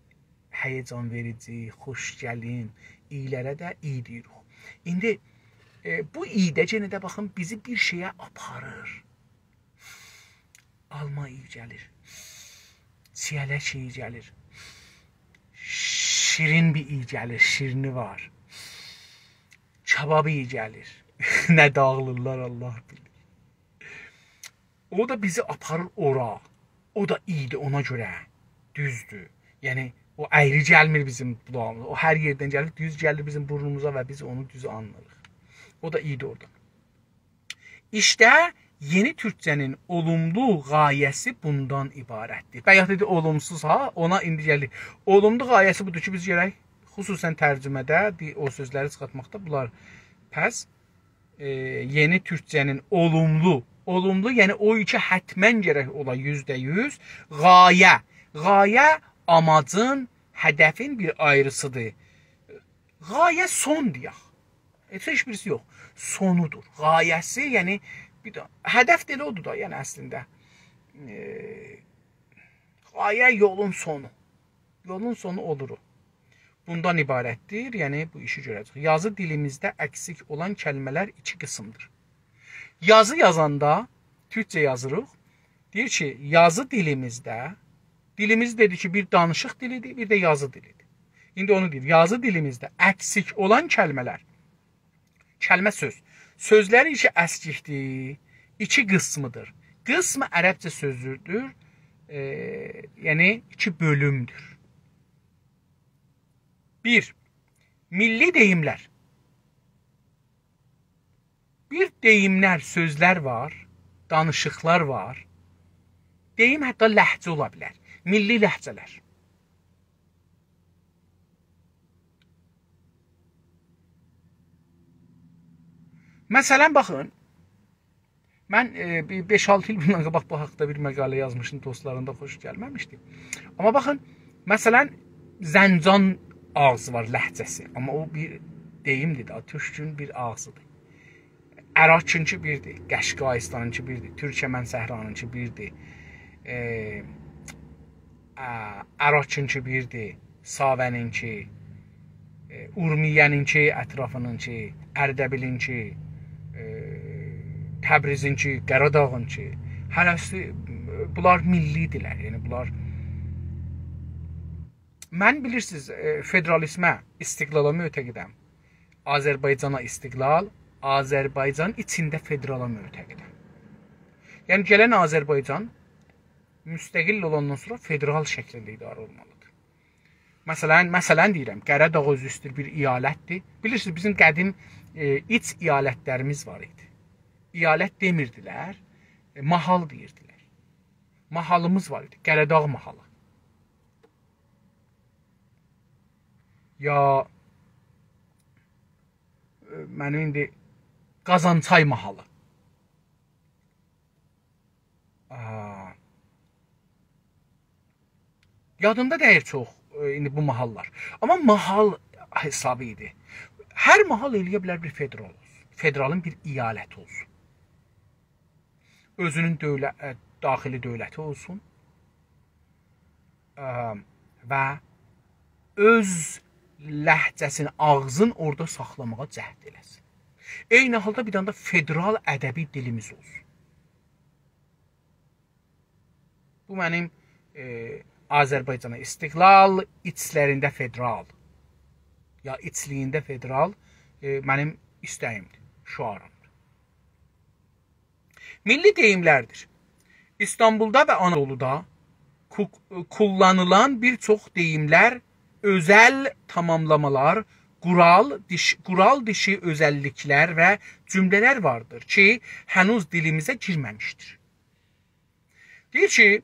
هیجان وئریجی، خوش گلین ایی‌لره ده ایی دئییریک. ایندی، ائ، بو ایی ده یئنه ده باخین بیزی بیر شئیه آپاریر. آلما ایی گلیر. چییه‌لک ایی گلیر. شیرین بیر ایی گلیر، شیرینی وار. کباب ایی گلیر. نه داغلیرلار، الله بیلیر. او دا بیزی آپاریر اورا. او دا ایی‌دیر، اونا گؤره دوزدور. یعنی، او ایری گلمیر بیزیم قولاغیمیزا. او هر یئردن گلیر، دوز گلیر بیزیم بورنوموزا و بیز اونو دوز آنلیریق. او دا ایی‌دیر اورادا. ایشته، یئنی تورکجه‌نین اولوملو غایه‌سی بوندان عبارتدیر. بایاق دئدی اولومسوز ها، اونا ایندی گلیر. اولوملو غایه‌سی بودور کی، بیز گرک خصوصا ترجمه‌ده، دی-، او سؤزلری چیخارتماقدا بونلار پس، ائ، یئنی تورکجه‌نین اولوملو، اولوملو، یعنی او کی حتما گرک اولا یوزده یوز، غایه، غایه آماجین، هدفین بیر آیریسیدیر. غایه سون دئیک. هئچ، هئچ بیریسی یوخ. سونودور. غایه‌سی، یعنی بیر ده، هدف ده ائله اودور دا، یعنی اصلینده. ائ، غایه یولون سونو. یولون سونو اودور او. بوندان عبارتدیر، یعنی بو ایشی گؤره‌جه‌ییک. یازی دیلیمیزده اکسیک اولان کلمه‌لر ایکی قیسیمدیر. یازی یازاندا، تورکجه یازیریق، دئییر کی، یازی دیلیمیزده، دیلیمیز دئدی کی، بیر دانیشیق دیلیدیر، بیر ده یازی دیلیدیر. ایندی اونو دئییر، یازی دیلیمیزده اکسیک اولان کلمه‌لر، کلمه سؤز، سؤزلر ایکی اسکیکدیر، ایکی قیسمیدیر. قیسم عربجه سؤزدور، ائ، یعنی ایکی بؤلومدور. بیر، میللی دئییملر. بیر دئییملر، سؤزلر وار، دانیشیقلار وار. دئییم حتی لهجه اولا بیلر. میللی لهجه‌لر. مثلا، باخین، من، ائ، بیر بئش-آلتی ایل بوندان قاباق بو حاقدا بیر مقاله یازمیشدیم، دوستلارین دا خوشو گلمه‌میشدی. آمما باخین، مثلا، زنجان آغزی وار، لهجه‌سی. آمما او بیر دئییمدیر ده، تورکون بیر آغزیدیر. اراکینکی بیردیر، قشقاییستانینکی بیردیر، تورکمن صحرانینکی بیردیر. ائ، ا، اراکینکی بیردیر، ساوه‌نینکی، ائ، اورمیه‌نینکی، اطرافینینکی، اردبیلینکی، ائ، تبریزینکی، قاراداغینکی، هره‌سی، بونلار میللی‌دیرلر. یعنی بونلار، من بیلیرسینیز، ائ، فدرالیزمه، استقلالا معتقدم. آذربایجانا استقلال، آذربایجان ایچینده فدرالا معتقدم. یعنی گلن آذربایجان مستقل اولاندان سونرا فدرال شکلینده اداره اولمالیدیر. مثلا، مثلا دئییرم، قاراداغ اؤزو ایسته‌ییر بیر ایالتدیر. بیلیرسینیز، بیزیم قدیم، ائ، ایچ ایالتلریمیز وار ایدی. ایالت دئمیردیلر، ائ، ماحال دئییردیلر. ماحالیمیز وار ایدی، قاراداغ ماحالی. یا، ائ، منیم ایندی قازانچای ماحالی. آ، یادیمدا دئییل چوخ، ائ، ایندی بو ماحاللار. آمما ماحال حسابی ایدی. هر ماحال ائلیه بیلر بیر فدرال اولسون. فدرالین بیر ایالتی اولسون. اؤزونون دؤولت، ائ، داخلی دؤولتی اولسون. ائ، و اؤز لهجه‌سینی، آغزین اورادا ساخلاماغا جهد ائله‌سین. عینی حالدا بیر دنه ده فدرال ادبی دیلیمیز اولسون. بو منیم، ائ، آذربایجانا استقلال، ایچلرینده فدرال، یا ایچلیگینده فدرال، ائ، منیم ایسته‌ییمدیر، شعاریمدیر. میللی دئییملردیر. ایستانبولدا و آنادولودا کو-، کوللانیلان بیر چوخ دئییملر، اؤزل تاماملامالار، قورال دیش-، قورال دیشی اؤزللیکلر و جومله‌لر واردیر کی، هنوز دیلیمیزه گیرمه‌میشدیر. دئییر کی،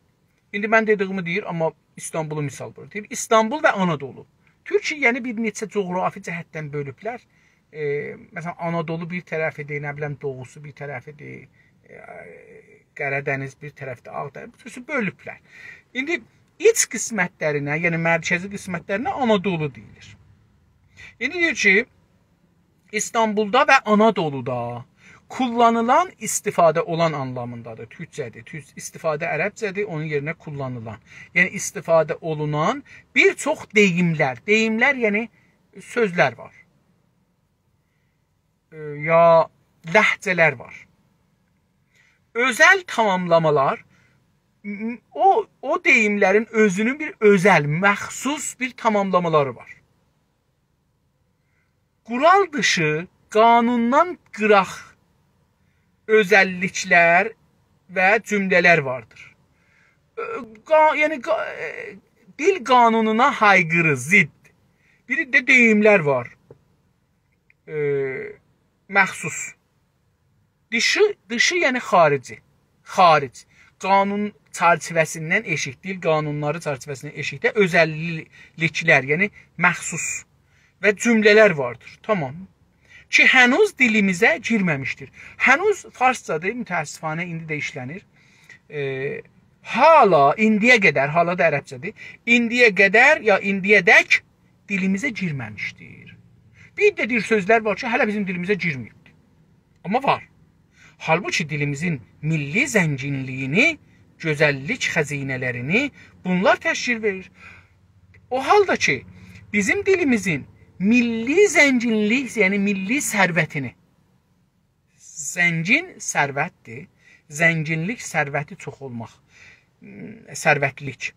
ایندی من دئدیگیمی دئییر، آمما ایستانبولو مثال وورور. دئییر، ایستانبول و آنادولو. تورکیه‌نی بیر نئچه جغرافی جهتدن بؤلوبلر. ائ، مثلا، آنادولو بیر طرفیدیر، نه بیلیم، دوغوسو بیر طرفیدیر، ائ، قارادنیز بیر طرفدیر، آغدنیز، بو جور بؤلوبلر. ایندی ایچ قسمتلرینه، یعنی مرکزی قسمتلرینه آنادولو دئییلیر. ایندی دئییر کی، ایستانبولدا و آنادولودا کوللانیلان، استفاده اولان آنلامیندادیر. تورکجه‌دیر. تورک-، استفاده عربجه‌دیر، اونون یئرینه کوللانیلان. یعنی استفاده اولونان بیر چوخ دئییملر. دئییملر، یعنی سؤزلر وار. ائ، یا لهجه‌لر وار. اؤزل تاماملامالار، م-، او، او دئییملرین اؤزونون بیر اؤزل، مخصوص بیر تاماملامالاری وار. قورال دیشی، قانوندان قیراق اؤزللیکلر و جومله‌لر واردیر. ائ، قا-، یعنی قا-، ائ، دیل قانونونا هایقیری، ضد. بیر ده دئییملر وار. ائ، مخصوص. دیشی، دیشی، یعنی خاریجی. خاریج. قانون چرچیوه‌سیندن ائشیک، دیل قانونلاری چرچیوه‌سیندن ائشیکده اؤزللیکلر، یعنی مخصوص و جومله‌لر واردیر. تامام. کی، هنوز دیلیمیزه گیرمه‌میشدیر. هنوز فارسجادیر، متأسفانه ایندی ده ایشله‌نیر. ائ، حالا، ایندیه قدر، حالا دا عربجه‌دیر. ایندیه قدر یا ایندیه‌دک دیلیمیزه گیرمه‌میشدیر. بیر ده دئییر سؤزلر وار کی، هله بیزیم دیلیمیزه گیرمه‌ییبدیر. آمما وار. حالبوکی دیلیمیزین میللی زنگینلیگینی، گؤزللیک خزینه‌لرینی بونلار تشکیل وئریر. او حالدا کی، بیزیم دیلیمیزین میللی زنگینلیک، یعنی میللی ثروتینی، زنگین ثروتدیر، زنگینلیک ثروتی چوخ اولماق، م، ثروتلیک،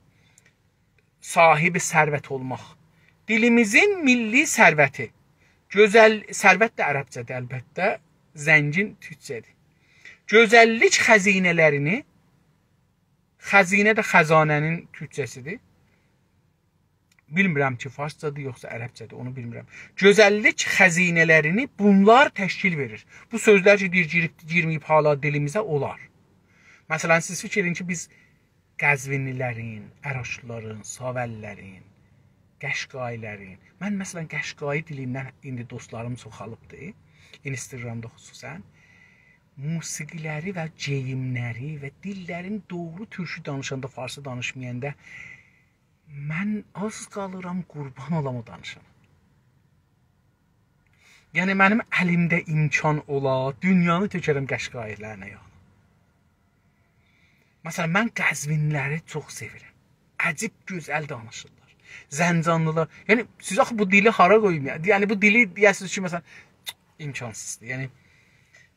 صاحب ثروت اولماق. دیلیمیزین میللی ثروتی، گؤزل، ثروت ده عربجه‌دیر البته، زنگین تورکجه‌دیر. گؤزللیک خزینه‌لرینی، خزینه ده خزانه‌نین تورکجه‌سیدیر. بیلمیرم کی، فارسجادیر، یوخسا عربجه‌دیر، اونو بیلمیرم. گؤزللیک خزینه‌لرینی بونلار تشکیل وئریر. بو سؤزلر کی، دئییر، گیریب، گیرمه‌ییب حالا دیلیمیزه، اولار. مثلا، سیز فیکیر ائدین کی، بیز قزوینلی‌لرین، اراکچیلارین، ساوئللرین، قشقایی‌لرین. من، مثلا، قشقایی دیلیندن ایندی دوستلاریم چوخالیبدی، اینستاگرامدا خصوصا. موسیقی‌لری و گئییملری و دیللرین، دوغرو تورکو دانیشاندا، فارسی دانیشمایاندا من آز قالیرام قوربان اولام او دانیشانا. یعنی، منیم الیمده امکان اولا، دونیانی تؤکرم قشقایی‌لرینه، یعنی. مثلا، من قزوینلی‌لری چوخ سئویرم. عجیب گؤزل دانیشیرلار. زنجانلی‌لار. یعنی، سیز آخی بو دیلی هارا قویوب، یعنی؟ یعنی، بو دیلی دئیه‌سینیز کی، مثلا، امکانسیزدیر. یعنی،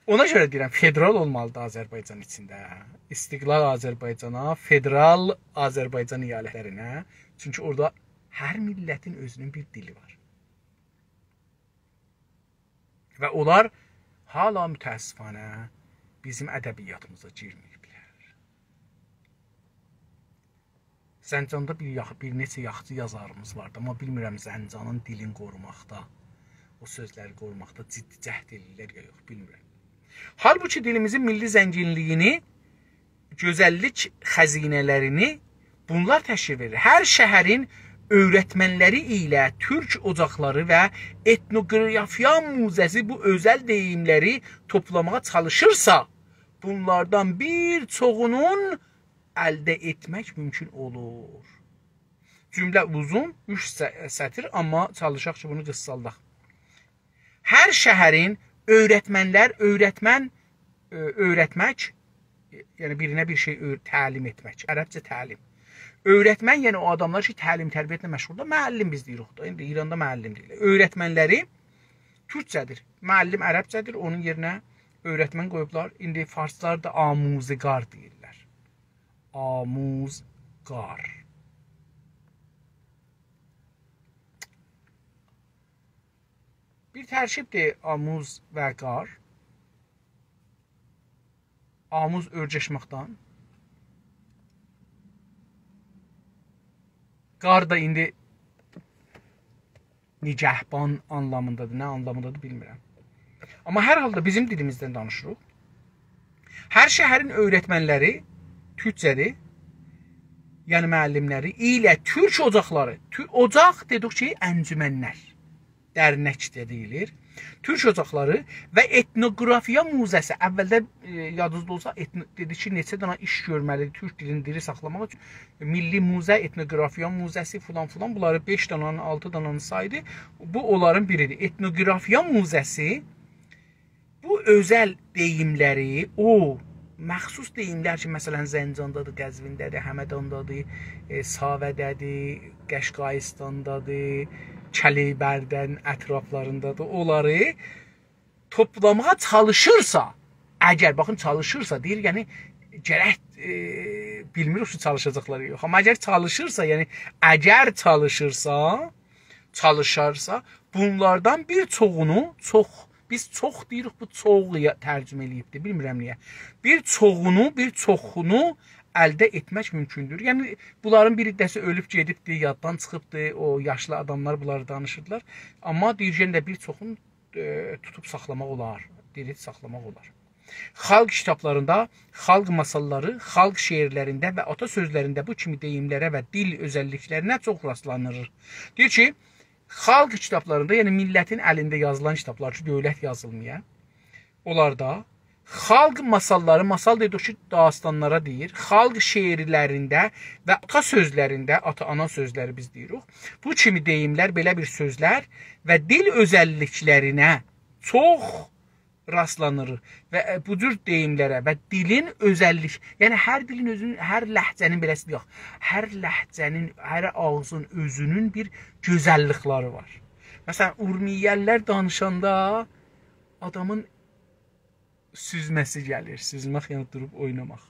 اونا گؤره دئییرم، فدرال اولمالیدیر آذربایجان ایچینده. استقلال آذربایجانا، فدرال آذربایجان ایالتلرینه. چونکی اورادا هر میللتین اؤزونون بیر دیلی وار. و اونلار حالا متأسفانه بیزیم ادبیاتیمیزا گیرمه‌ییبلر. زنجاندا بیر یاخ-، بیر نئچه یاخشی یازاریمیز واردی، آمما بیلمیرم زنجانین دیلین قوروماقدا، او سؤزلری قوروماقدا جدی جهد ائله‌ییرلر یا یوخ، بیلمیرم. حالبوکی دیلیمیزین میللی زنگینلیگینی، گؤزللیک خزینه‌لرینی بونلار تشکیل وئریر. هر شهرین اؤیرتمنلری ایله تورک اوجاقلاری و ائتنوگرافیا موزه‌سی بو اؤزل دئییملری توپلاماغا چالیشیرسا، بونلاردان بیر چوخونون الده ائتمک مومکون اولور. جمله اوزون، اوچ سه-، سطیر، آمما چالیشاق کی، بونو قیسالداق. هر شهرین اؤیرتمنلر، اؤیرتمن، ائ، اؤیرتمک، یعنی بیرینه بیر شئی اؤ-، تعلیم ائتمک، عربجه تعلیم. اؤیرتمن، یعنی او آداملار کی، تعلیم تربیتله مشغولدور، معلم بیز دئییریک دا، ایندی ایراندا معلم دئییرلر. اؤیرتمنلری تورکجه‌دیر، معلم عربجه‌دیر، اونون یئرینه اؤیرتمن قویوبلار. ایندی فارسلار دا آموزگار دئییرلر. آموزگار. بیر ترکیبدیر آموز و گار. آموز اؤرگشمکدن. گار دا ایندی نگهبان آنلامیندادیر، نه آنلامیندادیر بیلمیرم. آمما هر حالدا بیزیم دیلیمیزدن دانیشیریق. هر شهرین اؤیرتمنلری، تورکجه‌دیر، یعنی معلملری، ایله تورک اوجاقلاری، تو-، اوجاق دئدیک کی، انجمنلر، درنک ده دئییلیر. تورک اوجاقلاری و ائتنوگرافیا موزه‌سی. اولده، ائ، یادینیزدا اولسا، ائتنو-، دئدی کی، نئچه دنه ایش گؤرمه‌لیدیر تورک دیلینی دیری ساخلاماق اوچون. میللی موزه، ائتنوگرافیا موزه‌سی، فلان فلان، بونلاری بئش دنه‌نی، آلتی دنه‌نی سایدی. بو اونلارین بیریدیر. ائتنوگرافیا موزه‌سی بو اؤزل دئییملری، او مخصوص دئییملر کی، مثلا، زنجاندادیر، قزوینده‌دیر، همداندادیر، ائ، ساوه‌ده‌دیر، قشقاییستاندادیر، کلیبردن اطرافلاریندادیر، اونلاری توپلاماغا چالیشیرسا، اگر، باخین، چالیشیرسا دئییر، یعنی گرک، ائ، بیلمیریک کی، چالیشاجاقلار یا یوخ، آمما اگر چالیشیرسا، یعنی اگر چالیشیرسا، چالیشارسا، بونلاردان بیر چوخونو، چوخ، بیز چوخ دئییریک، بو چوخ یا-، ترجمه ائله‌ییبدیر، بیلمیرم نییه. بیر چوخونو، بیر چوخونو الده ائتمک مومکوندور. یعنی، بونلارین بیر حیصه‌سی اؤلوب گئدیبدیر، یاددان چیخیبدیر، او یاشلی آداملار بونلاری دانیشیردیلار. آمما دئییر، یئنه ده بیر چوخونو، ائ، توتوب ساخلاماق اولار، دیری ساخلاماق اولار. خالق کیتابلاریندا، خالق ماساللاری، خالق شعرلرینده و آتا سؤزلرینده بو کیمی دئییملره و دیل اؤزللیکلرینه چوخ راستلانیر. دئییر کی، خالق کیتابلاریندا، یعنی میللتین الینده یازیلان کیتابلار کی، دؤولت یازیلمایا، اونلاردا خالق ماساللاری، ماسال دئدیک کی، داستانلارا دئییر، خالق شعرلرینده و آتا سؤزلرینده، آتا-آنا سؤزلری بیز دئییریک، بو کیمی دئییملر، بئله بیر سؤزلر و دیل اؤزللیکلرینه چوخ راستلانیر و، ائ، بو جور دئییملره و دیلین اؤزللیک، یعنی هر دیلین اؤزونون، هر لهجه‌نین، بئله‌سی دئیک، هر لهجه‌نین، هر آغزین اؤزونون بیر گؤزللیکلری وار. مثلا، اورمیه‌لیلر دانیشاندا آدامین سوزمه‌سی گلیر، سوزمک، یعنی دوروب اویناماق.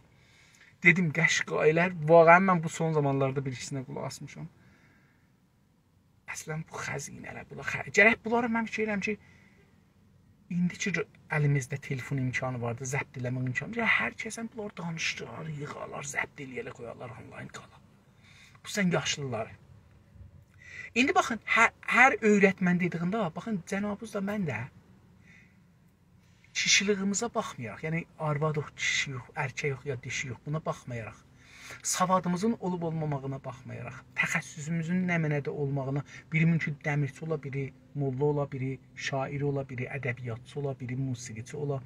دئدیم، قشقاییلر، واقعا من بو سون زامانلاردا بیر ایکیسینه قولاق آسمیشام. اصلا بو خزینه‌لر، بونلار خ-، گرک بونلاری، من فیکیر ائدیرم کی، ایندی کی، الیمیزده تلفون امکانی واردی، ضبط ائله‌مک امکانی، گرک هر کسن بونلاری دانیشدیرار، ییغارلار، ضبط ائله‌یه‌لر، قویارلار آنلاین قالا. خصوصا یاشلیلاری. ایندی باخین، هر، هر اؤیرتمن دئدیگینده، باخین، جنابیز دا، من ده کیشیلیگیمیزه باخمایاراق، یعنی آروادیق، کیشی‌یوخ، ائرکک‌یوخ یا دیشی‌یوخ، بونا باخمایاراق، سوادیمیزین اولوب اولماماغینا باخمایاراق، تخصصوموزون نمنه‌ده اولماغینا، بیری مومکون دمیرچی اولا، بیری موللا اولا، بیری شاعر اولا، بیری ادبیاتچی اولا، بیری موسیقیچی اولا،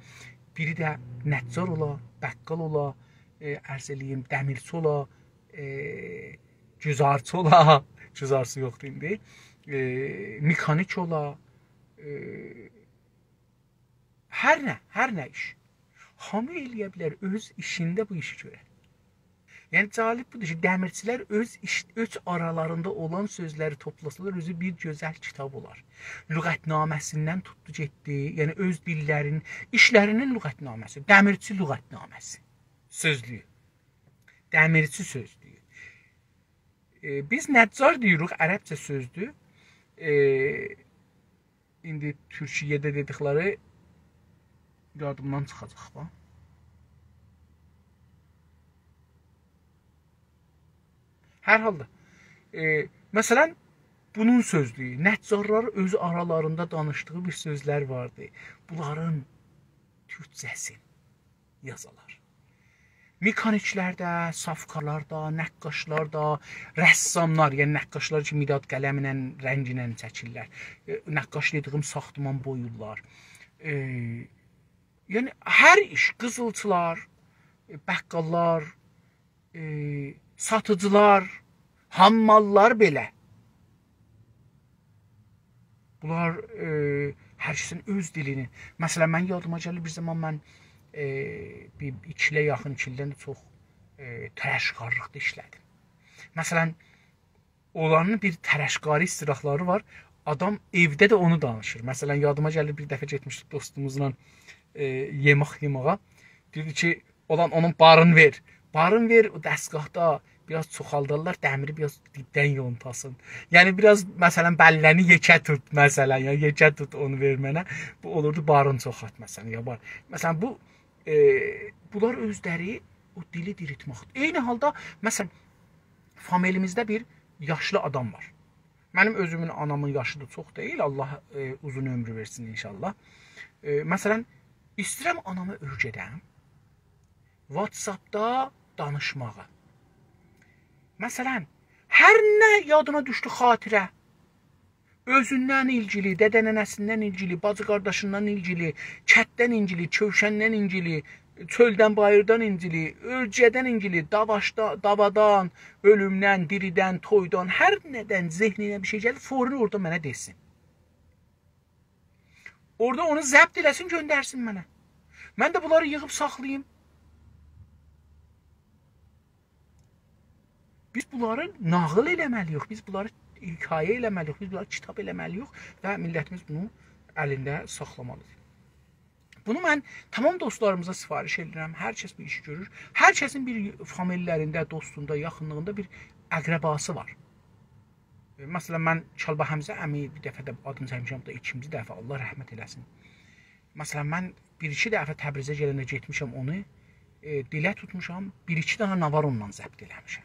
بیری ده نجار اولا، بقال اولا، ائ، عرض ائله‌ییم، دمیرچی اولا، ائ، گوزارچی اولا، گوزارچی یوخدور ایندی، ائ، مکانیک اولا، ائ، هر نه، هر نه ایش. هامی ائله‌یه بیلر اؤز ایشینده بو ایشی گؤره. یعنی، جالب بودور کی، دمیرچیلر اؤز ایش، اؤز آرالاریندا اولان سؤزلری توپلاسالار، اؤزو بیر گؤزل کیتاب اولار. لغت‌نامه‌سیندن توتدو گئتدی، یعنی اؤز دیللرین، ایشلرینین لغت‌نامه‌سی، دمیرچی لغت‌نامه‌سی، سؤزلویو. دمیرچی سؤزلویو. ائ، بیز نجار دئییریک، عربجه سؤزدور. ائ، ایندی تورکیه‌ده دئدیکلری یادیمدان چیخاجاق دا. هر حالدا، ائ، مثلا، بونون سؤزلویو، نجارلار اؤز آرالاریندا دانیشدیغی بیر سؤزلر واردی. بونلارین تورکجه‌سین یازالار. مکانیکلر ده، صافکارلار دا، نقاشلار دا، رساملار، یعنی نقاشلار کی، مداد قلمله، رنگله چکیرلر. ائ، نقاش دئدیگیم ساختمان بویورلار. ائ، یعنی هر ایش، قیزیلچیلار، ائ، بقاللار، ائ، ساتیجیلار، حماللار بئله. بونلار، ائ، هر کسین اؤز دیلینی. مثلا، من یادیما گلیر، بیر زامان من، ائ، بیر ایکی ایله یاخین، ایکی ایلدن ده چوخ، ائ، تراشکارلیقدا ایشله‌دیم. مثلا، اورانین بیر تراشکاری اصطلاحلاری وار. آدام ائوده ده اونو دانیشیر. مثلا، یادیما گلیر، بیر دفعه گئتمیشدیک دوستوموزلا، ائ، یئمک یئماغا. دئییردی کی، اولان اونون بارین وئر. بارین وئر، او دستگاهدا بیر آز چوخالدارلار، دمیری بیر آز دیبدن یونتاسین. یعنی، بیر آز، مثلا، بلله‌نی یئکه توت، مثلا، یا یئکه توت، اونو وئر منه. بو اولوردو، بارین چوخالت، مثلا، یا بار. مثلا، بو، ائ، بونلار اؤزلری او دیلی دیریلتمکدیر. عینی حالدا، مثلا، فامیلیمیزده بیر یاشلی آدام وار. منیم اؤزومون آنامین یاشی دا چوخ دئییل، الله، ائ، اوزون عؤمرو وئرسین ان‌شاءالله. ائ، مثلا، ایسته‌ییرم آنامی اؤیره‌دم واتساپدا دانیشماغی. مثلا، هر نه یادینا دوشدو خاطره، اؤزوندن ایلگیلی، دده-ننه‌سیندن ایلگیلی، باجی-قارداشیندان ایلگیلی، کتدن ایلگیلی، کؤوشندن ایلگیلی، چؤلدن، باییردان ایلگیلی، اؤلکه‌دن ایلگیلی، داواشدا-، داوادان، اؤلومدن، دیریدن، تویدان، هر نه‌دن ذهنینه بیر شئی گلیر، فوری اورادا منه دئسین. اورادا اونو ضبط ائله‌سین، گؤندرسین منه. من ده بونلاری ییغیب ساخلاییم. بیز بونلاری ناغیل ائله‌مه‌لی‌ییک، بیز بونلاری حکایه ائله‌مه‌لی‌ییک، بیز بونلاری کیتاب ائله‌مه‌لی‌ییک و میللتیمیز بونو الینده ساخلامالیدیر. بونو من تمام دوستلاریمیزا سفارش ائدیرم. هر کس بو ایشی گؤرور. هر کسین بیر فامیللرینده، دوستوندا، یاخینلیغیندا بیر اقرباسی وار. ائ، مثلا، من کالبا حمزه عمی، بیر دفعه ده آدینی چکمیشم، بو دا ایکینجی دفعه، الله رحمت ائله‌سین. مثلا، من بیر-ایکی دفعه تبریزه گلنده گئتمیشم اونو، ائ، دیله توتموشام، بیر-ایکی دنه ناوار اوننان ضبط ائله‌میشم.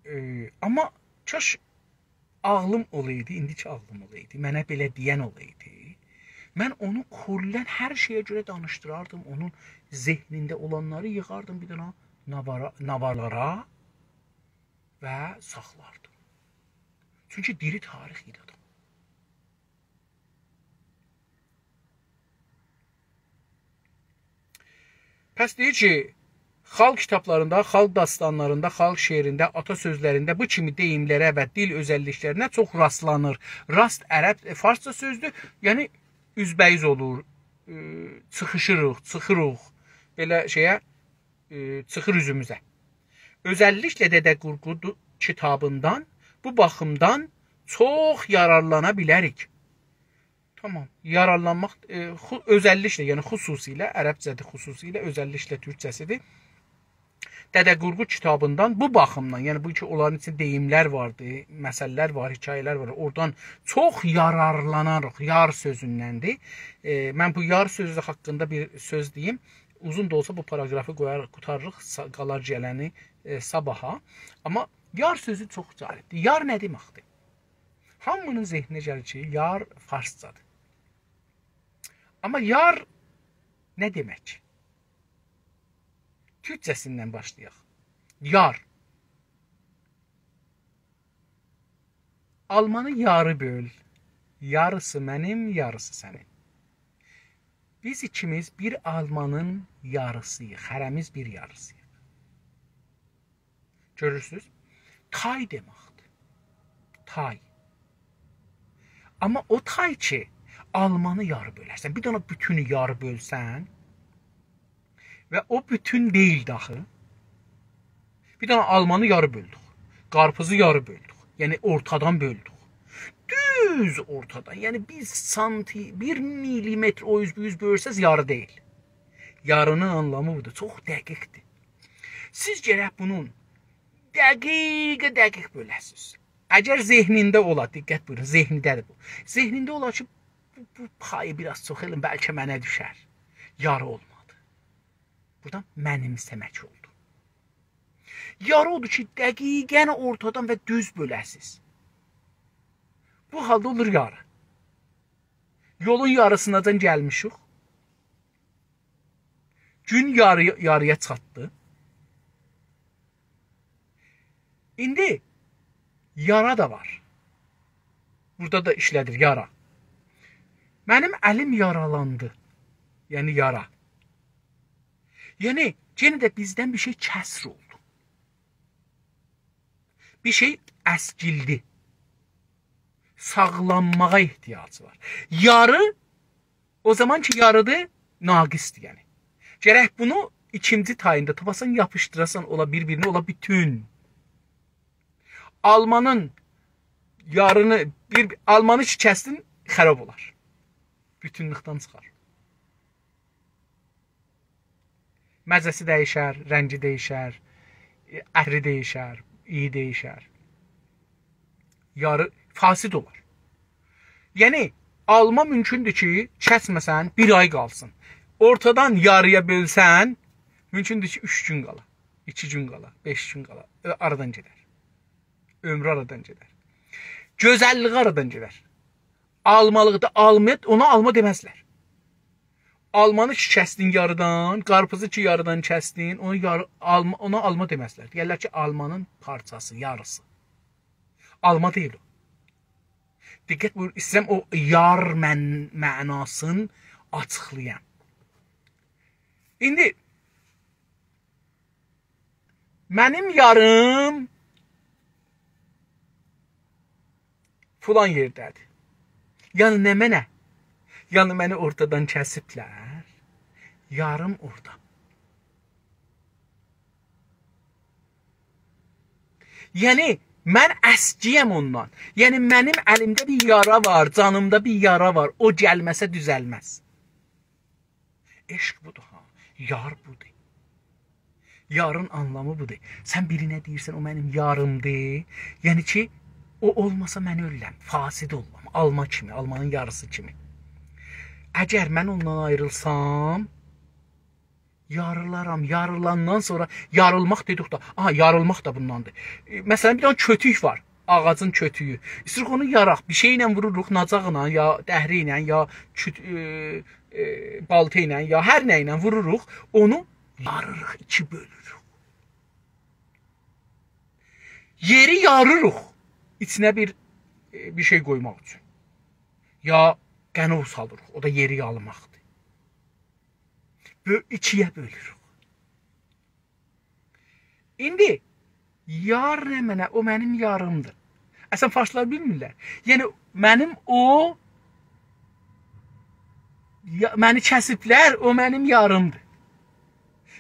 ائ، آمما کاش عاغلیم اولایدی، ایندیکی عاغلیم اولایدی، منه بئله دئین اولایدی، من اونو کلاً هر شئیه گؤره دانیشدیراردیم، اونون ذهنینده اولانلاری ییغاردیم بیر دنه ناوارا، ناوارلارا و ساخلاردیم. چونکی دیری تاریخ ایدی آدام. پس دئییر کی، خالق کیتابلاریندا، خالق داستانلاریندا، خالق شعرینده، آتا سؤزلرینده بو کیمی دئییملره و دیل اؤزللیکلرینه چوخ راستلانیر. راست عرب، ائ، فارسجا سؤزدور، یعنی اوزبه‌اوز اولور، ائ، چیخیشیریق، چیخیریق، بئله شئیه، ائ، چیخیر اوزوموزه. اؤزللیکله دده قورقود کیتابیندان بو باخیمدان چوخ یارارلانا بیلریک. تامام. یارارلانماق، ائ، خو-، اؤزللیکله، یعنی خصوصیله، عربجه‌دیر خصوصیله، اؤزللیکله تورکجه‌سیدیر. دده قورقود کیتابیندان بو باخیمدان، یعنی بو کی، اونلارین ایچینده دئییملر واردی، مثل‌لر وار، حکایه‌لر وار. اورادان چوخ یارارلاناریق، یار سؤزوندندیر. ائ، من بو یار سؤزو حاقیندا بیر سؤز دئییم. اوزون دا اولسا بو پاراگرافی قویاریق، قوتاریریق، سا-، قالار گلنی، ائ، صاباحا. آمما یار سؤزو چوخ جالبدیر. یار نه دئمکدیر؟ هامی‌نین ذهنینه گلیر کی، یار فارسجادیر. آمما یار نه دئمک؟ تورکجه‌سیندن باشلایاق. یار. آلمانی یاری بؤل. یاریسی منیم، یاریسی سنین. بیز ایکیمیز بیر آلمانین یاریسی‌ییق، هره‌میز بیر یاریسی‌ییق. گؤرورسوز؟ تای دئمکدیر. تای. آمما او تای کی، آلمانی یاری بؤلرسن، بیر دنه بوتونو یاری بؤلسن، و او بوتون دئییل داخی. بیر دنه آلمانی یاری بؤلدوک. قارپیزی یاری بؤلدوک. یعنی اورتادان بؤلدوک. دوز اورتادان. یعنی بیر سانتی، بیر میلیمتر او اوز بو اوز بؤلسز یاری دئییل. یارینین آنلامی بودور. چوخ دقیقدیر. سیز گرک بونون دقیقه دقیق بؤله‌سیز. اگر ذهنینده اولا، دقت بویورون، ذهنینده‌دیر بو. ذهنینده اولا کی، بو، بو پایی بیر آز چوخ ائلیم، بلکه منه دوشر. یاری اولمادی. بورادا منیمسه‌مک اولدو. یاری اودور کی، دقیقاً اورتادان و دوز بؤله‌سیز. بو حالدا اولور یاری. یولون یاریسیناجان گلمیشیک. گون یاری-، یارییا چاتدی. ایندی یارا دا وار. بورادا دا ایشله‌دیر یارا. منیم الیم یارالاندی. یعنی یارا. یعنی، یئنه ده بیزدن بیر شئی کسر اولدو. بیر شئی اسکیلدی. ساغلانماغا احتیاجی وار. یاری، او زامان کی یاریدیر، ناقصدیر یعنی. گرک بونو ایکینجی تاییندا تاپاسان، یاپیشدیراسان، اولا بیر-بیرینه، اولا بوتون. آلمانین یارینی، بیر، آلمانی کی کسدین، خراب اولار. بوتونلوکدن چیخار. مزه‌سی دییشر، رنگی دییشر، اری دییشر، اییی دییشر. یاری فاسد اولار. یعنی، آلما مومکوندور کی، کسمه‌سن، بیر آی قالسین. اورتادان یارییا بؤلسن، مومکوندور کی، اوچ گون قالا، ایکی گون قالا، بئش گون قالا، ائ، آرادان گئدر. عؤمرو آرادان گئدر. گؤزللیگی آرادان گئدر. آلمالیقدا آلما، اونا آلما دئمزلر. آلمانی کی کسدین یاریدان، قارپیزی کی یاریدان کسدین، اونا یاری-، آلما، اونا آلما دئمزلر. دئیرلر کی، آلمانین پارچاسی، یاریسی. آلما دئییل او. دقت بویور، ایسته‌ییرم او یار من-، معناسینی آچیقلایام. ایندی منیم یاریم فلان یئرده‌دیر. یعنی نمنه؟ یعنی منی اورتادان کسیبلر، یاریم اورادا. یعنی من اسکییم اوندان. یعنی منیم الیمده بیر یارا وار، جانیمدا بیر یارا وار. او گلمه‌سه دوزلمز. عشق بودور ها. یار بودور. یارین آنلامی بودور. سن بیرینه دئییرسن، «او منیم یاریمدیر.» یعنی کی، او اولماسا من اؤلورم، فاسد اولورام. آلما کیمی، آلمانین یاریسی کیمی. اگر من اوندان آیریلسام، یاریلارام. یاریلاندان سونرا، یاریلماق دئدیک دا، آها، یاریلماق دا بونداندیر. ائ، مثلا، بیر دنه کؤتوک وار. آغاجین کؤتویو. ایسته‌ییریک اونو یاراق، بیر شئی ایله ووروروق، ناجاقلا، یا دهره ایله، یا کوت-، ائ، ائ، بالتا ایله، یا هر نه ایله ووروروق، اونو یاریریق، ایکی بؤلوروک. یئری یاریریق، ایچینه بیر، ائ، بیر شئی قویماق اوچون. یا قنوو سالیریق، او دا یئری یالیماقدیر. بؤ-، ایکییه بؤلوروک. ایندی یار نمنه؟ او منیم یاریمدیر. اصلا فارسلار بیلمیرلر. یعنی منیم او، یا-، منی کسیبلر، او منیم یاریمدیر.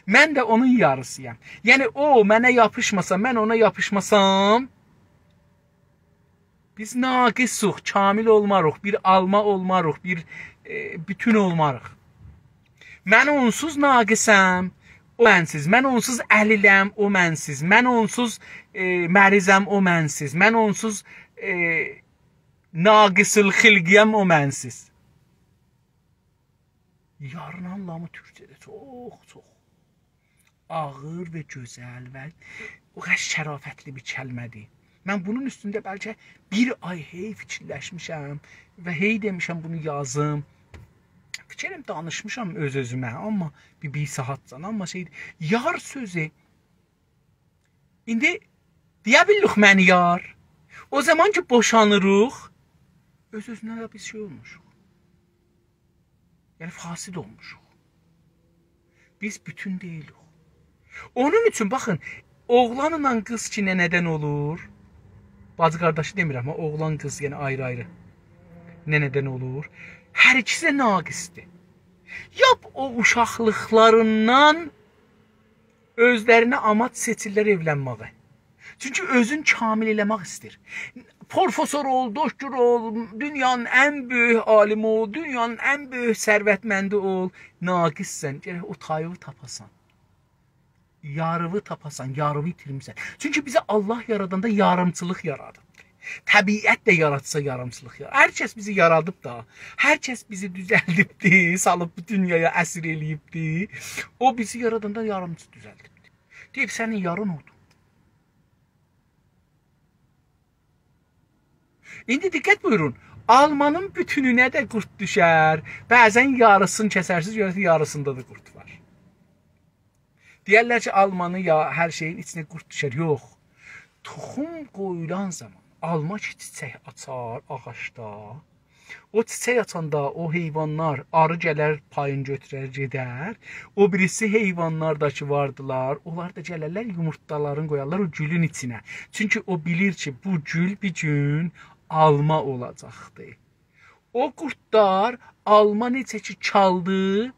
من ده اونون یاریسی‌یام. یعنی او منه یاپیشماسا، من اونا یاپیشماسام، بیز ناقصوق، کامل اولماریق، بیر آلما اولماریق، بیر، ائ، بوتون اولماریق. من اونسوز ناقصم، او منسیز. من اونسوز علیلم، او منسیز. من اونسوز، ائ، مریضم، او منسیز. من اونسوز، ائ، ناقص الخلقه‌یم، او منسیز. یارین آنلامی تورکجه‌ده چوخ، چوخ آغیر و گؤزل و او قدر شرافتلی بیر کلمه‌دیر. من بونون اوستونده بلکه بیر آی هئی فیکیرلشمیشم و هئی دئمیشم بونو یازیم. فیکریم دانیشمیشام اؤز-اؤزومه، آمما بیر، بیر ساعاتدان، آمما شئی، یار سؤزو ایندی دئیه بیلیریک «منی یار»؟ او زامان کی بوشانیریق، اؤز-اؤزونه ده بیز شئی اولموشوق. یعنی فاسد اولموشوق. بیز بوتون دئییلیک. اونون اوچون باخین، اوغلانلا قیز کی ننه‌دن اولور، باجی قارداشی دئمیرم، آمما اوغلان قیز، یعنی آیری-آیری ننه‌دن اولور، هر ایکیسی ده ناقصدیر. یا او اوشاقلیقلاریندان اؤزلرینه آماج سئچیرلر ائولنمه‌یی. چونکی اؤزون کامل ائله‌مک ایسته‌ییر. پروفسور اول، دکتر اول، دونیانین ان بؤیوک عالیمی اول، دونیانین ان بؤیوک ثروتمندی اول. ناقصسن، گرک او تاییوی تاپاسان. یاریوی تاپاسان، یاریوی ایتیرمیسن. چونکی بیزی الله یاراداندا یاریمچیلیق یارادیبدی. طبیعت ده یاراتسا یاریمچیلیق یارا-، هر کس بیزی یارادیب دا، هر کس بیزی دوزلدیبدی، سالیب بو دونیایا اسیر ائله‌ییبدی. او بیزی یاراداندا یاریمچی دوزلدیبدی. دئییب، «سنین یارین اودور.» ایندی دقت بویورون، آلمانین بوتونونه ده قورد دوشر. بعضا یاریسینی کسرسینیز، گؤررسینیز یاریسیندا دا قورد وار. دئیرلر کی، آلمانی یا هر شئیین ایچینه قورد دوشر. یوخ. توخوم قویولان زامان آلما کی چیچک آچار آغاجدا، او چیچک آچاندا او حیوانلار، آری گلر پایین گؤتورر گئدر. او بیریسی حیوانلار دا کی واردیلار، اونلار دا گلرلر یومورتلارینی قویارلار او گولون ایچینه. چونکی او بیلیر کی بو گول بیر گون آلما اولاجاقدی. او قوردلار آلما نئجه کی چالدی،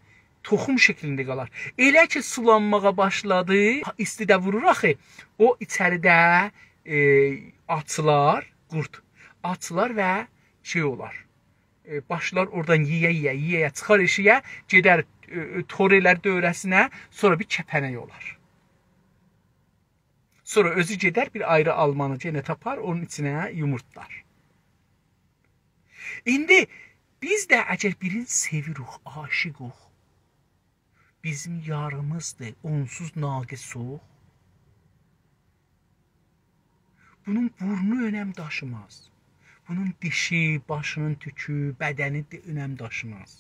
توخوم شکلینده قالار. ائله کی سولانماغا باشلادی، ایستی ده وورور آخی، او ایچریده، ائ، آچیلار، قورد آچیلار و شئی اولار. ائ، باشلار اورادان یئیه-یئیه، یئیه-یئیه چیخار ائشیگه، گئدر، ائ، ائ، تور ائلر دؤوره‌سینه، سونرا بیر کپنک اولار. سونرا اؤزو گئدر، بیر آیری آلمانی یئنه تاپار، اونون ایچینه یومورتلار. ایندی بیز ده اگر بیرینی سئویروخ، عاشیقوخ، بیزیم یاریمیزدیر، اونسوز ناقصوخ. بونون بورنو اؤنم داشیماز. بونون دیشی، باشینین توکو، بدنی ده اؤنم داشیماز.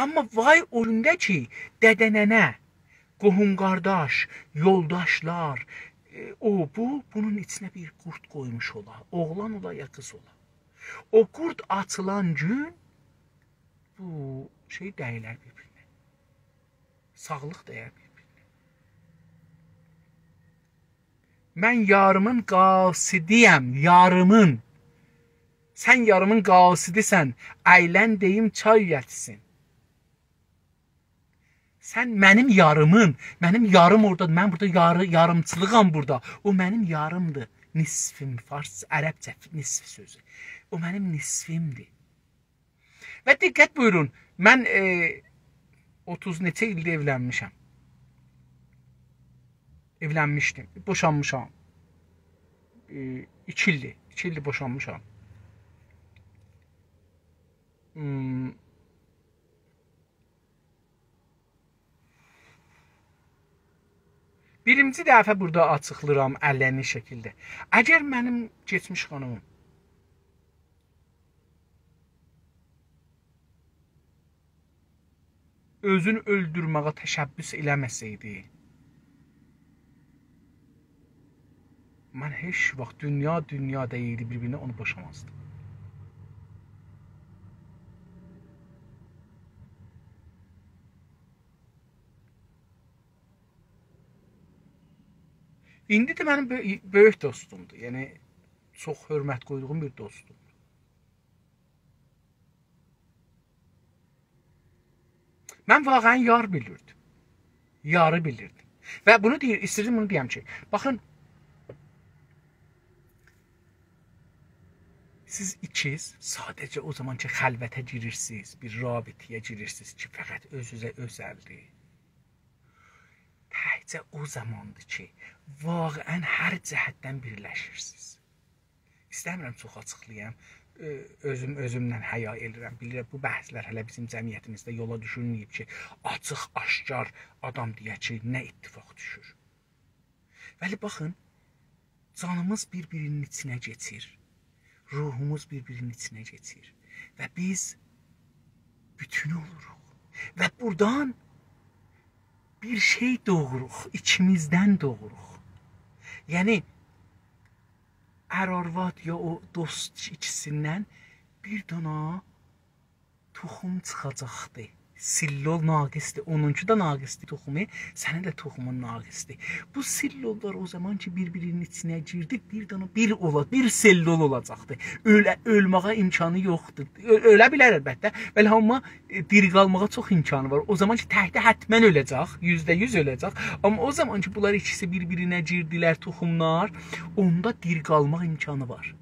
آمما وای او گونده کی، دده-ننه، قوهوم-قارداش، یولداشلار، ائ، او، بو، بونون ایچینه بیر قورد قویموش اولا. اوغلان اولا یا قیز اولا. او قورد آچیلان گون بو شئی دییلر بیر-بیرینه. ساغلیق دیر بیر-بیرینه. من یاریمین قاصدی‌یم، یاریمین. سن یاریمین قاصدی‌سن، اَیلن دئییم چای گتیرسین. سن منیم یاریمین، منیم یاریم اورادا، من بورادا یاری-، یاریمچیلیغام بورادا. او منیم یاریمدیر. نصفیم، فارس، عربجه نصف سؤزو. او منیم نصفیمدیر. و دقت بویورون، من، ائ، اوتوز نئچه ایلدیر ائولنمیشم. ائولنمیشدیم، بوشانمیشام. ائ، ایکی ایلدیر، ایکی ایلدیر بوشانمیشام. هوم. بیرینجی دفعه بورادا آچیقلاییرام علنی شکیلده. اگر منیم کئچمیش خانیمیم اؤزونو اؤلدورمه‌یه تشبث ائله‌مه‌سه‌یدی، من هئچ واخت دونیا، دونیا دئییردی بیر-بیرینه، اونو بوشامازدیم. ایندی ده منیم بؤ-، بؤیوک دوستومدور. یعنی، چوخ حؤرمت قویدوغوم بیر دوستومدور. من واقعاً یار بیلیردیم. یاری بیلیردیم. و بونو دئییر، ایسته‌ییرم بونو دئیم کی، باخین، سیز ایکیز ساده‌جه او زامان کی، خلوته گیریرسینیز، بیر رابطه‌یه گیریرسینیز کی، فقط اؤزوزه اؤزلدیر. تکجه او زاماندیر کی، واقعاً هر جهتدن بیرلشیرسینیز. ایسته‌میرم چوخ آچیقلایام. اؤ-، اؤزوم اؤزومدن حیا ائدیرم. بیلیرم، بو بحثلر هله بیزیم جمعیتیمیزده یولا دوشولمه‌ییب کی، آچیق، آشکار آدام دئیه کی، نه اتفاق دوشور. ولی باخین، جانیمیز بیر-بیرینین ایچینه کئچیر. روحوموز بیر-بیرینین ایچینه کئچیر. و بیز بوتون اولوروق. و بورادان بیر شئی دوغوروق، ایچیمیزدن دوغوروق. یعنی، ار-آرواد یا او دوست ایکیسیندن بیر دانا توخوم چیخاجاقدی. سلول ناقصدی، اونونکی ده ناقصدی توخومو، سنین ده توخومون ناقصدی. بو سلوللار او زامان کی، بیر-بیرینین ایچینه گیردی، بیر دانا بیر اولا-، بیر سلول اولاجاقدی. اؤله-، اؤلمه‌یه امکانی یوخدور. اؤ-، اؤله بیلر البته، ولی آمما، ائ، دیری قالماغا چوخ امکانی وار. او زامان کی، تکده حتماً اؤله‌جک، یوزده یوز اؤله‌جک. آمما او زامان کی، بونلار ایکیسی بیر-بیرینه گیردیلر، توخوملار، اوندا دیری قالماق امکانی وار.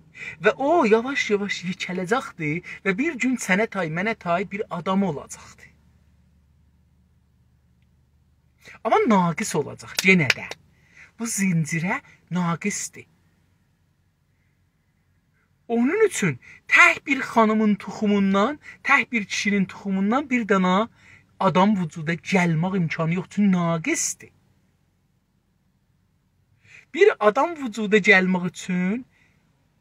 و او یاواش-یاواش یئکه‌له‌جکدی و بیر گون سنه تای، منه تای بیر آدام اولاجاقدی. آمما ناقص اولاجاق یئنه ده. بو زنجیره ناقصدی. اونون اوچون تک بیر خانیمین توخوموندان، تک بیر کیشی‌نین توخوموندان بیر دانا آدام وجودا گلمک امکانی یوخدور، چونکی ناقصدی. بیر آدام وجودا گلمک اوچون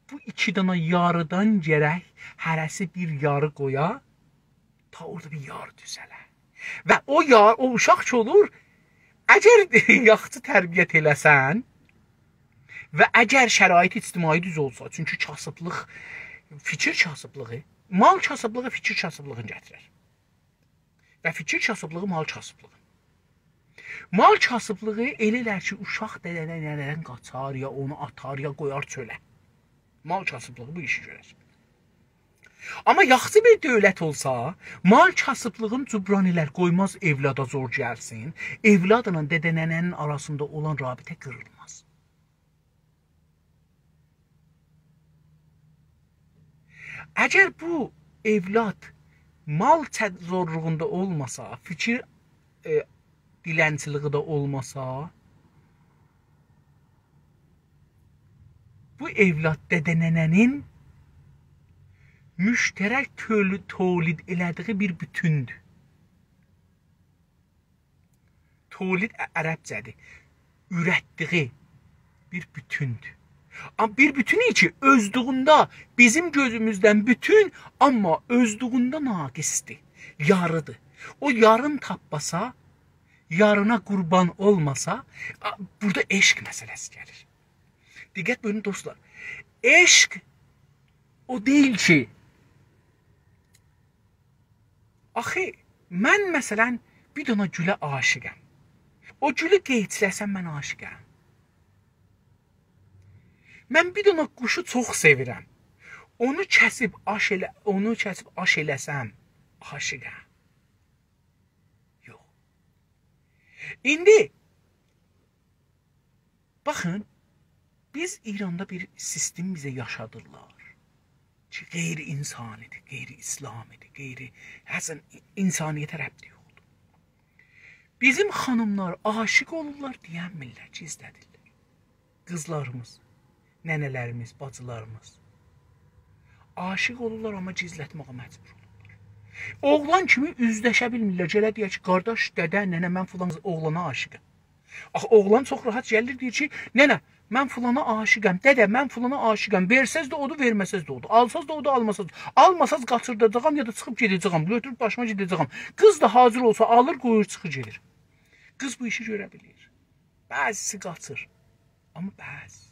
بو ایکی دانا یاریدان گرک هره‌سی بیر یاری قویا، تا اورادا بیر یاری دوزه‌له. و او یار، او اوشاق کی اولور، اگر یاخشی تربیت ائله‌سن و اگر شرایط اجتماعی دوز اولسا، چونکی کاسیبلیق، فیکیر کاسیبلیغی، مال کاسیبلیغی فیکیر کاسیبلیغینی گتیرر. و فیکیر کاسیبلیغی مال کاسیبلیغی. مال کاسیبلیغی ائله ائلر کی، اوشاق دده‌ننه‌دن قاچار، یا اونو آتار، یا قویار چؤله. مال کاسیبلیغی بو ایشی گؤرر. آمما یاخشی بیر دؤولت اولسا، مال کاسیبلیغین جبران ائلر، قویماز اولاد زور گلسین، اولادلا دده‌ننه‌نین آراسیندا اولان رابطه قیریلماز. اگر بو اولاد مال چه-، زورلوغوندا اولماسا، فیکیر، ائ، دیلنچیلیگی ده اولماسا، بو اولاد دده‌ننه‌نین مشترک تؤل-، تولید ائله‌دیگی بیر بوتوندور. تولید ع-، عربجه‌دیر. اورتدیگی بیر بوتوندور. آمما بیر بوتون کی، اؤزلویونده بیزیم گؤزوموزدن بوتون، آمما اؤزلویونده ناقصدیر، یاریدیر. او یارین تاپماسا، یارینا قوربان اولماسا، آ، بورادا عشق مسئله‌سی گلیر. دقت بویورون، دوستلار. عشق او دئییل کی، آخی، من، مثلا، بیر دنه گوله عاشقم. او گولو قئیچله‌سم، من عاشقم. من بیر دنه قوشو چوخ سئویرم. اونو کسیب آش ائله-، اونو کسیب آش ائله‌سم، عاشقم. یوخ. ایندی باخین، بیز ایراندا بیر سیستم بیزه یاشادیرلار کی، غیر انسانی‌دیر، غیر اسلامی‌دیر، غیر، اصلا، انسانیته ربطی یوخدور. بیزیم خانیملار عاشق اولورلار، دئینمیرلر، گیزله‌دیرلر. قیزلاریمیز، ننه‌لریمیز، باجیلاریمیز عاشق اولورلار، آمما گیزلتمه‌یه مجبور اولورلار. اوغلان کیمی اوزلشه بیلمیرلر. گله دئیه کی، قارداش، دده، ننه، من فلان اوغلانا عاشقم. آخی اوغلان چوخ راحت گلیر، دئییر کی، ننه، من فلانا عاشقم، دده، من فلانا عاشقم. وئرسز ده اودور، وئرمه‌سز ده اودور. آلساز دا اودور، آلماساز دا. آلماساز قاچیرداجاغام یا دا چیخیب گئده‌جه‌یم، گؤتوروب باشیما گئده‌جه‌یم. قیز دا حاضر اولسا، آلیر، قویور، چیخیر، گئدیر. قیز بو ایشی گؤره بیلیر. بعضیسی قاچیر. آمما بعضی.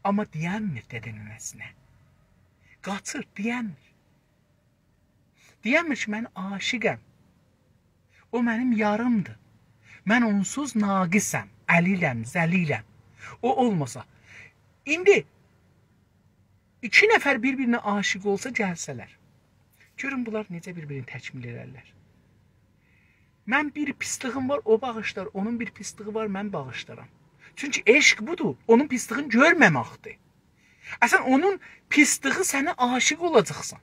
آمما دئینمیر دده ننه‌سینه. قاچیر، دئینمیر. دئینمیر کی، من عاشقم. او منیم یاریمدیر. من اونسوز ناقصم، علیلم، ذلیلم. او اولماسا. ایندی ایکی نفر بیر-بیرینه عاشق اولسا، گلسه‌لر. گؤرون، بونلار نئجه بیر-بیرینی تکمیل ائدرلر. من بیر پیسلیگیم وار، او باغیشلار، اونون بیر پیسلیگی وار، من باغیشلارام. چونکی عشق بودور، اونون پیسلیگینی گؤرمه‌مکدیر. اصلا، اونون پیسلیگی سنه عاشق اولاجاقسان.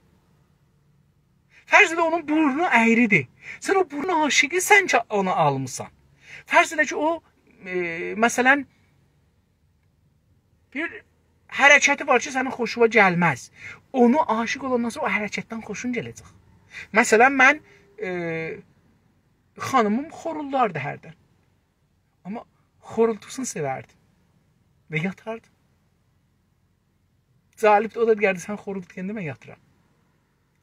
فرض ائله، اونون بورنو اَیری‌دیر. سن او بورنون عاشقی‌سن کی، اونو آلمیسان. فرض ائله کی، او، ائ، مثلا، بیر حرکتی وار کی، سنین خوشونا گلمز. اونو عاشق اولاندان سونرا او حرکتدن خوشون گله‌جک. مثلا، من، ائ، خانیمیم خورولداردی هردن. آمما خورولتوسونو سئوردیم. و یاتاردیم. جالبدیر، او دا دئیردی، سن خورولتو دئینده من یاتیرام.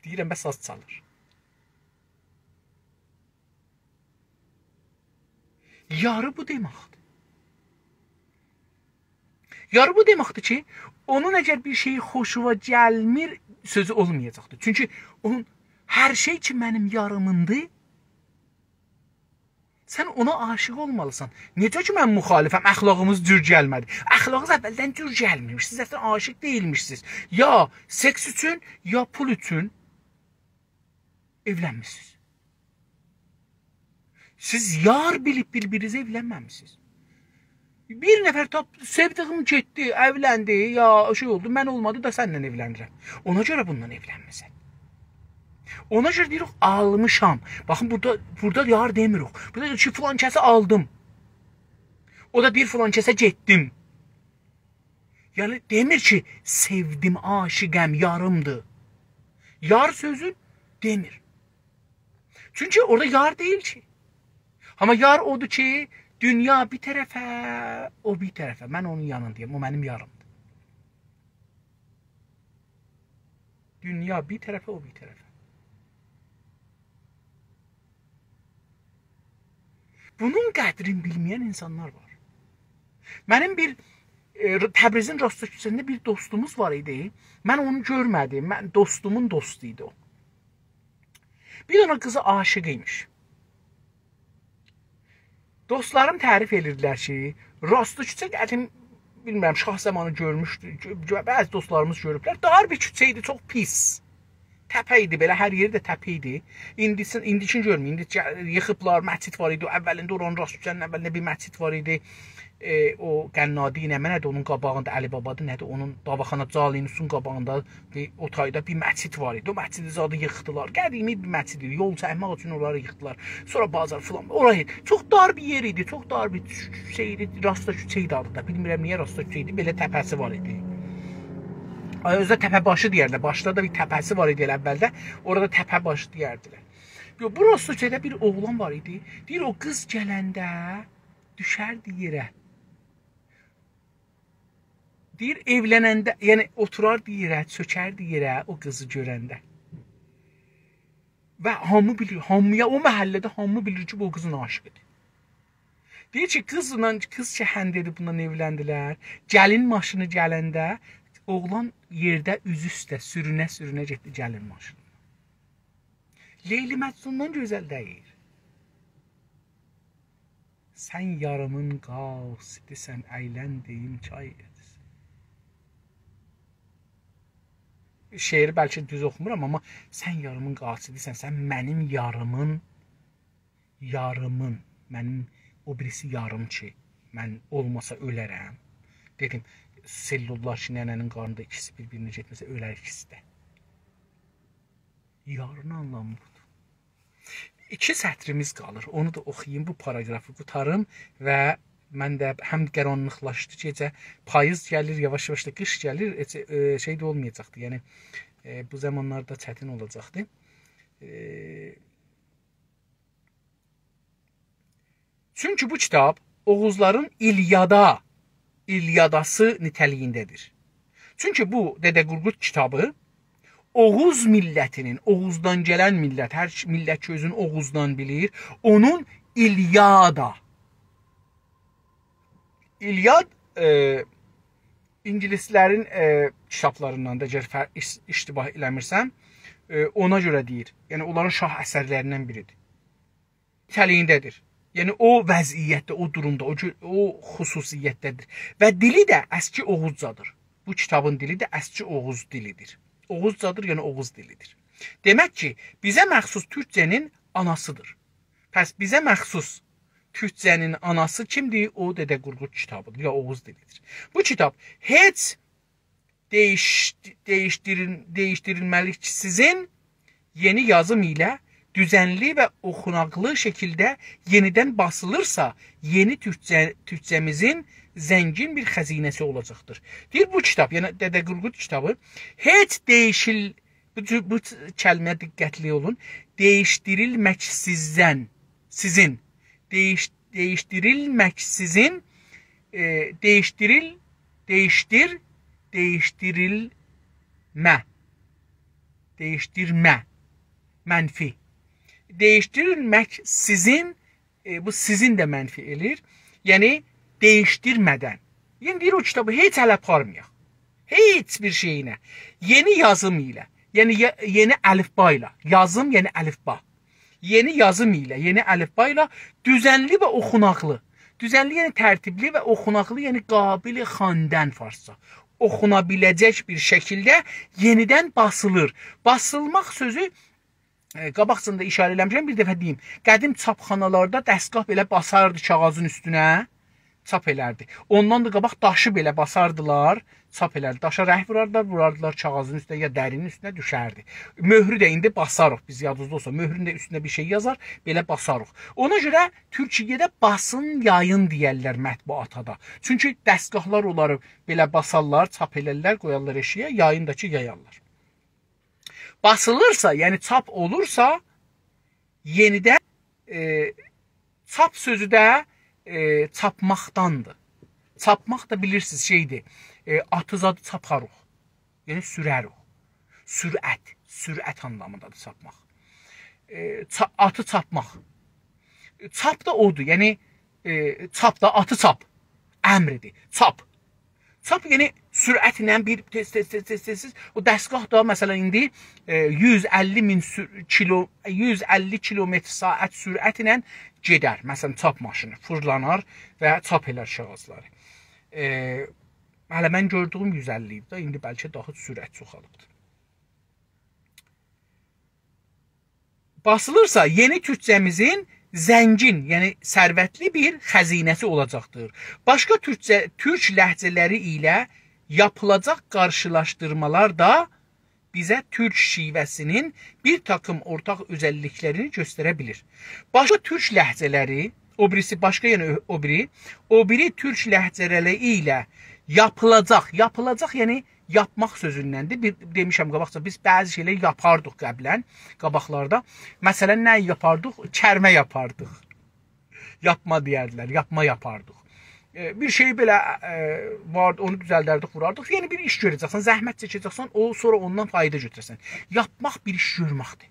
دئییرم، بس ساز چالیر. یاری بو دئمکدیر. یاری بو دئمکدیر کی، اونون اگر بیر شئی خوشونا گلمیر، سؤزو اولمایاجاقدیر. چونکی اونون هر شئی کی، منیم یاریمیمدیر، سن اونا عاشق اولمالیسان. نئجه کی، من مخالفم، اخلاقیمیز جور گلمه‌دی. اخلاقینیز اولدن جور گلمیرمیش. سیز اصلا عاشق دئییلمیشسینیز. یا سکس اوچون، یا پول اوچون ائولنمیسینیز. سیز یار بیلیب بیر-بیرینیزه ائولنمه‌میسینیز. بیر نفر تاپ، سئودیگیم گئتدی، ائولندی، یا شئی اولدو، من اولمادی دا سنینن ائولنیرم. اونا گؤره بونونان ائولنمیسن. اونا گؤره دئییریک، آلمیشام. باخین، بورادا، بورادا یار دئمیریک. بورادا دئییر کی، فلان کسی آلدیم. او دا دئییر، فلان کسه گئتدیم. یعنی، دئمیر کی، سئودیم، عاشقم، یاریمدیر. یار سؤزون دئمیر. چونکی اورادا یار دئییل کی. آمما یار اودور کی، دونیا بیر طرفه، او بیر طرفه. من اونون یانیندایام، او منیم یاریمدیر. دونیا بیر طرفه، او بیر طرفه. بونون قدرینی بیلمه‌ین اینسانلار وار. منیم بیر، ائ، تبریزین راستا کوچه‌سینده بیر دوستوموز وار ایدی. من اونو گؤرمه‌دیم. من دوستومون دوستو ایدی او. بیر دنه قیزا عاشیق ایمیش. دوستلاریم تعریف ائدیردیلر کی، راستا کوچه قدیم، بیلمیرم، شاه زامانی گؤرموشدو، گؤ-، گؤ-، بعضی دوستلاریمیز گؤروبلر. دار بیر کوچه ایدی، چوخ پیس. تپه ایدی، بئله هر یئری ده تپه ایدی. ایندیسین، ایندیکین گؤرمه‌یین، ایندی گه-، ییخیبلار، مسجد وار ایدی، او اولینده اورانین راستا کوچه‌نین اولینده بیر مسجد وار ایدی. ائ، او قنادی نمنه‌دیر، اونون قاباغیندا علی بابادیر، نه‌دیر، اونون داواخانا جالینوسون قاباغیندا بیر، او تایدا بیر مسجد وار ایدی. او مسجدی زادی ییخدیلار. قدیمی بیر مسجد ایدی، یول چکمک اوچون اونلاری ییخدیلار. سونرا بازار فلان، اورا ایدی. چوخ دار بیر یئر ایدی، چوخ دار بیر کوچه ایدی، راستا کوچه ایدی آدی دا. بیلمیرم نییه راستا کوچه ایدی، بئله تپه‌سی وار ایدی. آی، اؤزو ده تپه باشی دئیردیلر. باشدا دا بیر تپه‌سی وار ایدی ائله اولده. اورادا تپه باشی دئیردیلر. یوخ، بو راستا کوچه‌ده بیر اوغلان وار ایدی. دئییر، او قیز گلنده دوشردی یئره. دئییر، ائولننده، یعنی اوتوراردی یئره، چؤکردی یئره او قیزی گؤرنده. و هامی بیلیر، هامی‌یا، او محله‌ده هامی بیلیر کی، بو قیزین عاشیقیدیر. دئییر کی، قیزلا، قیز کی، هند ائدیب بوننان ائولندیلر، گلین ماشینی گلنده اوغلان یئرده اوزو اوسته سورونه-سورونه گئتدی گلین ماشینینا. لیلی مجنوندان گؤزل دئییل. سن یاریمین قاصدی‌سن، اَیلن دئییم چای ایچ. شعری بلکه دوز اوخومورام، آمما سن یاریمین قاصدی‌سن، سن منیم یاریمین، یاریمین، منیم او بیریسی یاریم کی، من اولماسا اؤلرم. دئدیم، سلوللار کی، ننه‌نین قارنیندا ایکیسی بیر-بیرینه گئتمه‌سه، اؤلر ایکیسی ده. یارینی آنلامی بودور. ایکی سطریمیز قالیر. اونو دا اوخویوم، بو پاراگرافی قوتاریم و من ده هم قارانلیقلاشدی گئجه، پاییز گلیر، یاواش-یاواش دا قیش گلیر، ائ، ائ، شئی ده اولمایاجاقدی. یعنی، ائ، بو زامانلاردا چتین اولاجاقدی. ائ، چونکی بو کیتاب اوغوزلارین ایلیادا، ایلیاداسی نیته‌لیگینده‌دیر. چونکی بو دده قورقود کیتابی اوغوز میللتینین، اوغوزدان گلن میللت، هر ش-، میللت کی اؤزونو اوغوزدان بیلیر، اونون ایلیادا. ایلیاد، ائ، اینگیلیسلرین، ائ، کیتابلاریندان دا، اگر فر-، اش-، اشتباه ائله‌میرسم، ائ، اونا گؤره دئییر. یعنی، اونلارین شاه اثرلریندن بیریدیر. نیته‌لیگینده‌دیر. یعنی، او وضعیتده، او دورومدا، او گؤ-، او خصوصیتده‌دیر. و دیلی ده اسکی اوغوزجادیر. بو کیتابین دیلی ده اسکی اوغوز دیلیدیر. اوغوزجادیر، یعنی اوغوز دیلیدیر. دئمک کی، بیزه مخصوص تورکجه‌نین آناسیدیر. پس بیزه مخصوص تورکجه‌نین آناسی کیمدیر؟ او دده قورقود کیتابیدیر، یا اوغوز دیلیدیر. بو کیتاب هئچ دَییش-، دَییشدیرین-، دَییشدیریلمه‌لیکسیزین یئنی یازیم ایله دوزنلی و اوخوناقلی شکیلده یئنیدن باسیلیرسا، یئنی تورکجه-، تورکجه‌میزین زنگین بیر خزینه‌سی اولاجاقدیر. دئییر، بو کیتاب، یعنی دده قورقود کیتابی هئچ دَییشیل-، بو، بو کلمه‌یه دقتلی اولون. دَییشدیریلمکسیزدن، سیزین، دَییش-، دَییشدیریلمکسیزین، ائ، دَییشدیریل-، دَییشدیر-، دَییشدیریلمه، دَییشدیرمه، منفی. دَییشدیریلمکسیزین، ائ، بو سیزین ده منفی ائله‌ییر. یعنی، دَییشدیرمه‌دن. یعنی، دئییر، او کیتابی هئچ اله آپارمایاق. هئچ بیر شئیینه. یئنی یازیم ایله. یعنی، یئ-، یئنی الیفبا ایله. یازیم، یعنی الیفبا. یئنی یازیم ایله، یئنی الیفبا ایله دوزنلی و اوخوناقلی. دوزنلی، یعنی ترتیبلی و اوخوناقلی، یعنی قابل خواندن فارسجا. اوخونا بیله‌جک بیر شکیلده یئنیدن باسیلیر. باسیلماق سؤزو، ائ، قاباقجیندا اشاره ائله‌میشم، بیر دفعه دئییم. قدیم چاپخانالاردا دستگاه بئله باساردی کاغیذین اوستونه، چاپ ائلردی. اوندان دا قاباق داشی بئله باساردیلار، چاپ ائلردی. داشا رنگ ووراردیلار، ووراردیلار کاغیذین اوستونه یا درینین اوستونه دوشردی. مؤهرو ده ایندی باساریق، بیز یادینیزدا اولسا، مؤهرون دا اوستونه بیر شئی یازار، بئله باساریق. اونا گؤره تورکیه‌ده باسین، یایین دئیرلر مطبوعاتا دا. چونکی دستگاهلار اونلاری بئله باسارلار، چاپ ائلرلر، قویارلار ائشیگه، یایین دا کی یایارلار. باسیلیرسا، یعنی چاپ اولورسا، یئنیدن، ائ، چاپ سؤزو ده، ائ، چاپماقداندیر. چاپماق دا بیلیرسینیز، شئیدیر، ائ، آتی زادی چاپاریق. یعنی سوره‌ریک. سرعت، سرعت آنلامیندادیر چاپماق. ائ، چا-، آتی چاپماق. چاپ دا اودور، یعنی، ائ، چاپ دا، آتی چاپ. امردیر. چاپ. چاپ، یعنی سرعتله بیر تئز، تئز، تئز، تئز، تئز، تئز. او دستگاه دا، مثلا، ایندی، ائ، یوز اللی مین سر-، کیلو، یوز اللی کیلومتر ساعت سرعتله گئدر. مثلا، چاپ ماشینی فیرلانار و چاپ ائلر کاغیذلاری. ائ، هله من گؤردویوم یوز اللی ایدی ده، ایندی بلکه داها سرعت چوخالیبدیر. باسیلیرسا، یئنی تورکجه‌میزین زنگین، یعنی ثروتلی بیر خزینه‌سی اولاجاقدیر. باشقا تورکجه، تورک لهجه‌لری ایله یاپیلاجاق قارشیلاشدیرمالار دا بیزه تورک شیوه‌سینین بیر تاکیم اورتاق اؤزللیکلرینی گؤستره بیلیر. باشقا تورک لهجه‌لری، او بیریسی باشقا، یعنی او، او بیری، او بیری تورک لهجه‌لری ایله یاپیلاجاق، یاپیلاجاق، یعنی یاپماق سؤزوندندیر. بیر، دئمیشم قاباقجا، بیز بعضی شئیلری یاپاردیق قبلا، قاباقلاردا. مثلا، نه یاپاردیق؟ کرمه یاپاردیق. یاپما دئیردیلر، یاپما یاپاردیق. ائ، بیر شئی بئله، ائ، واردی، اونو دوزلدردیک، ووراردیق. یعنی بیر ایش گؤره‌جکسن، زحمت چکه‌جکسن، او، سونرا اوندان فایدا گؤتوره‌سن. یاپماق بیر ایش گؤرمکدیر.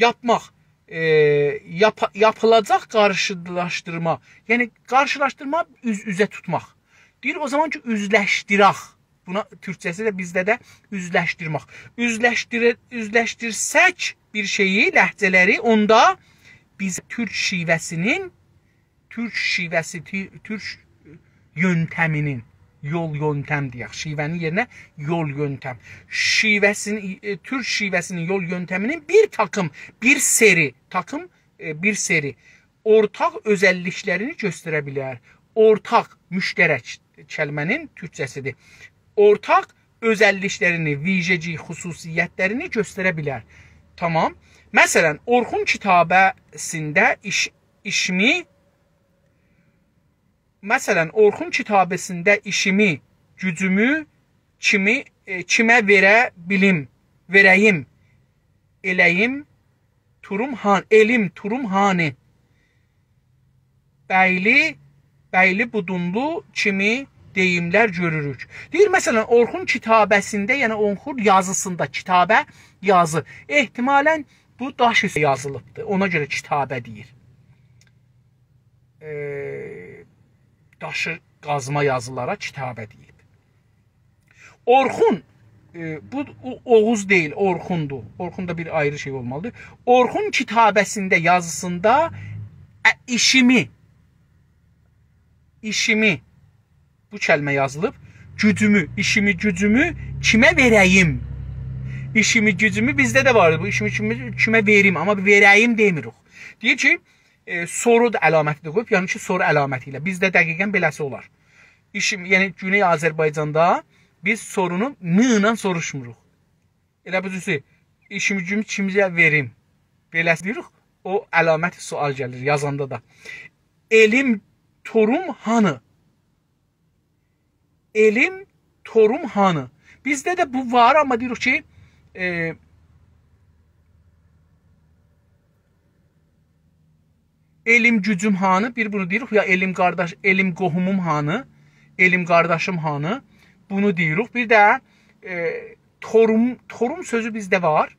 یاپماق، ائ، یاپا-، یاپیلاجاق قارشیلاشدیرما. یعنی قارشیلاشدیرما، اوز-اوزه توتماق. دئییر، او زامان کی، اوزلشدیرک. بونا تورکجه‌سی ده، بیزده ده اوزلشدیرمک. اوزلشدیره-، اوزلشدیرسک بیر شئیی، لهجه‌لری، اوندا بیز تورک شیوه‌سینین، تورک شیوه‌سی، تی-، تورک یؤنتمینین، یول یؤنتم دئیک، شیوه‌نین یئرینه یول یؤنتم. شیوه‌سینین، ائ، تورک شیوه‌سینین یول یؤنتمینین بیر تاکیم، بیر سری، تاکیم، ائ، بیر سری اورتاق اؤزللیکلرینی گؤستره بیلر. اورتاق، مشترک کلمه‌نین تورکجه‌سیدیر. اورتاق اؤزللیکلرینی، ویژگی، خصوصیتلرینی گؤستره بیلر. تامام. مثلا، اورخون کیتابه‌سینده ایش-، ایشیمی، مثلا، اورخون کیتابه‌سینده ایشیمی، گوجومو کیمی، ائ، کیمه وئره بیلیم، وئره‌ییم، ائله‌ییم، توروم هان-، ائلیم، توروم هانی؟ بیلی، بیلی بودونلو کیمی دئییملر گؤروروک. دئییر، مثلا، اورخون کیتابه‌سینده، یعنی اورخون یازیسیندا، کیتابه، یازی. احتمالا بو داش اوسته یازیلیبدیر. اونا گؤره کیتابه دئییر. ائ، داشی قازما یازیلارا کیتابه دئییب. اورخون، ائ، بو او-، اوغوز دئییل، اورخوندور. اورخون دا بیر آیری شئی اولمالیدیر. اورخون کیتابه‌سینده، یازیسیندا، ائ، ایشیمی، ایشیمی، بو کلمه یازیلیب. گوجومو، ایشیمی، گوجومو کیمه وئره‌ییم؟ ایشیمی، گوجومو بیزده ده واردیر. بو ایشیمی، گوجومو کیمه وئریم؟ آمما وئره‌ییم دئمیریک. دئییر کی، ائ، سورو دا علامتی ده قویوب، یعنی کی، سورو علامتی ایله. بیزده دقیقا بئله‌سی اولار. ایشیم، یعنی گونئی آذربایجاندا بیز سورونو م ایله سوروشموروق. ائله بو جورسه، ایشیمی، گوجومو کیمه وئریم؟ بئله‌سی دئییریک، او علامت سؤال گلیر یازاندا دا. ائلیم، توروم هانی؟ ائلیم، توروم هانی؟ بیزده ده بو وار، آمما دئییریک کی، ائ، ائلیم گوجوم هانی؟ بیر بونو دئییریک، یا ائلیم قارداش، ائلیم قوهوموم هانی؟ ائلیم قارداشیم هانی؟ بونو دئییریک. بیر ده، ائ، توروم، توروم سؤزو بیزده وار.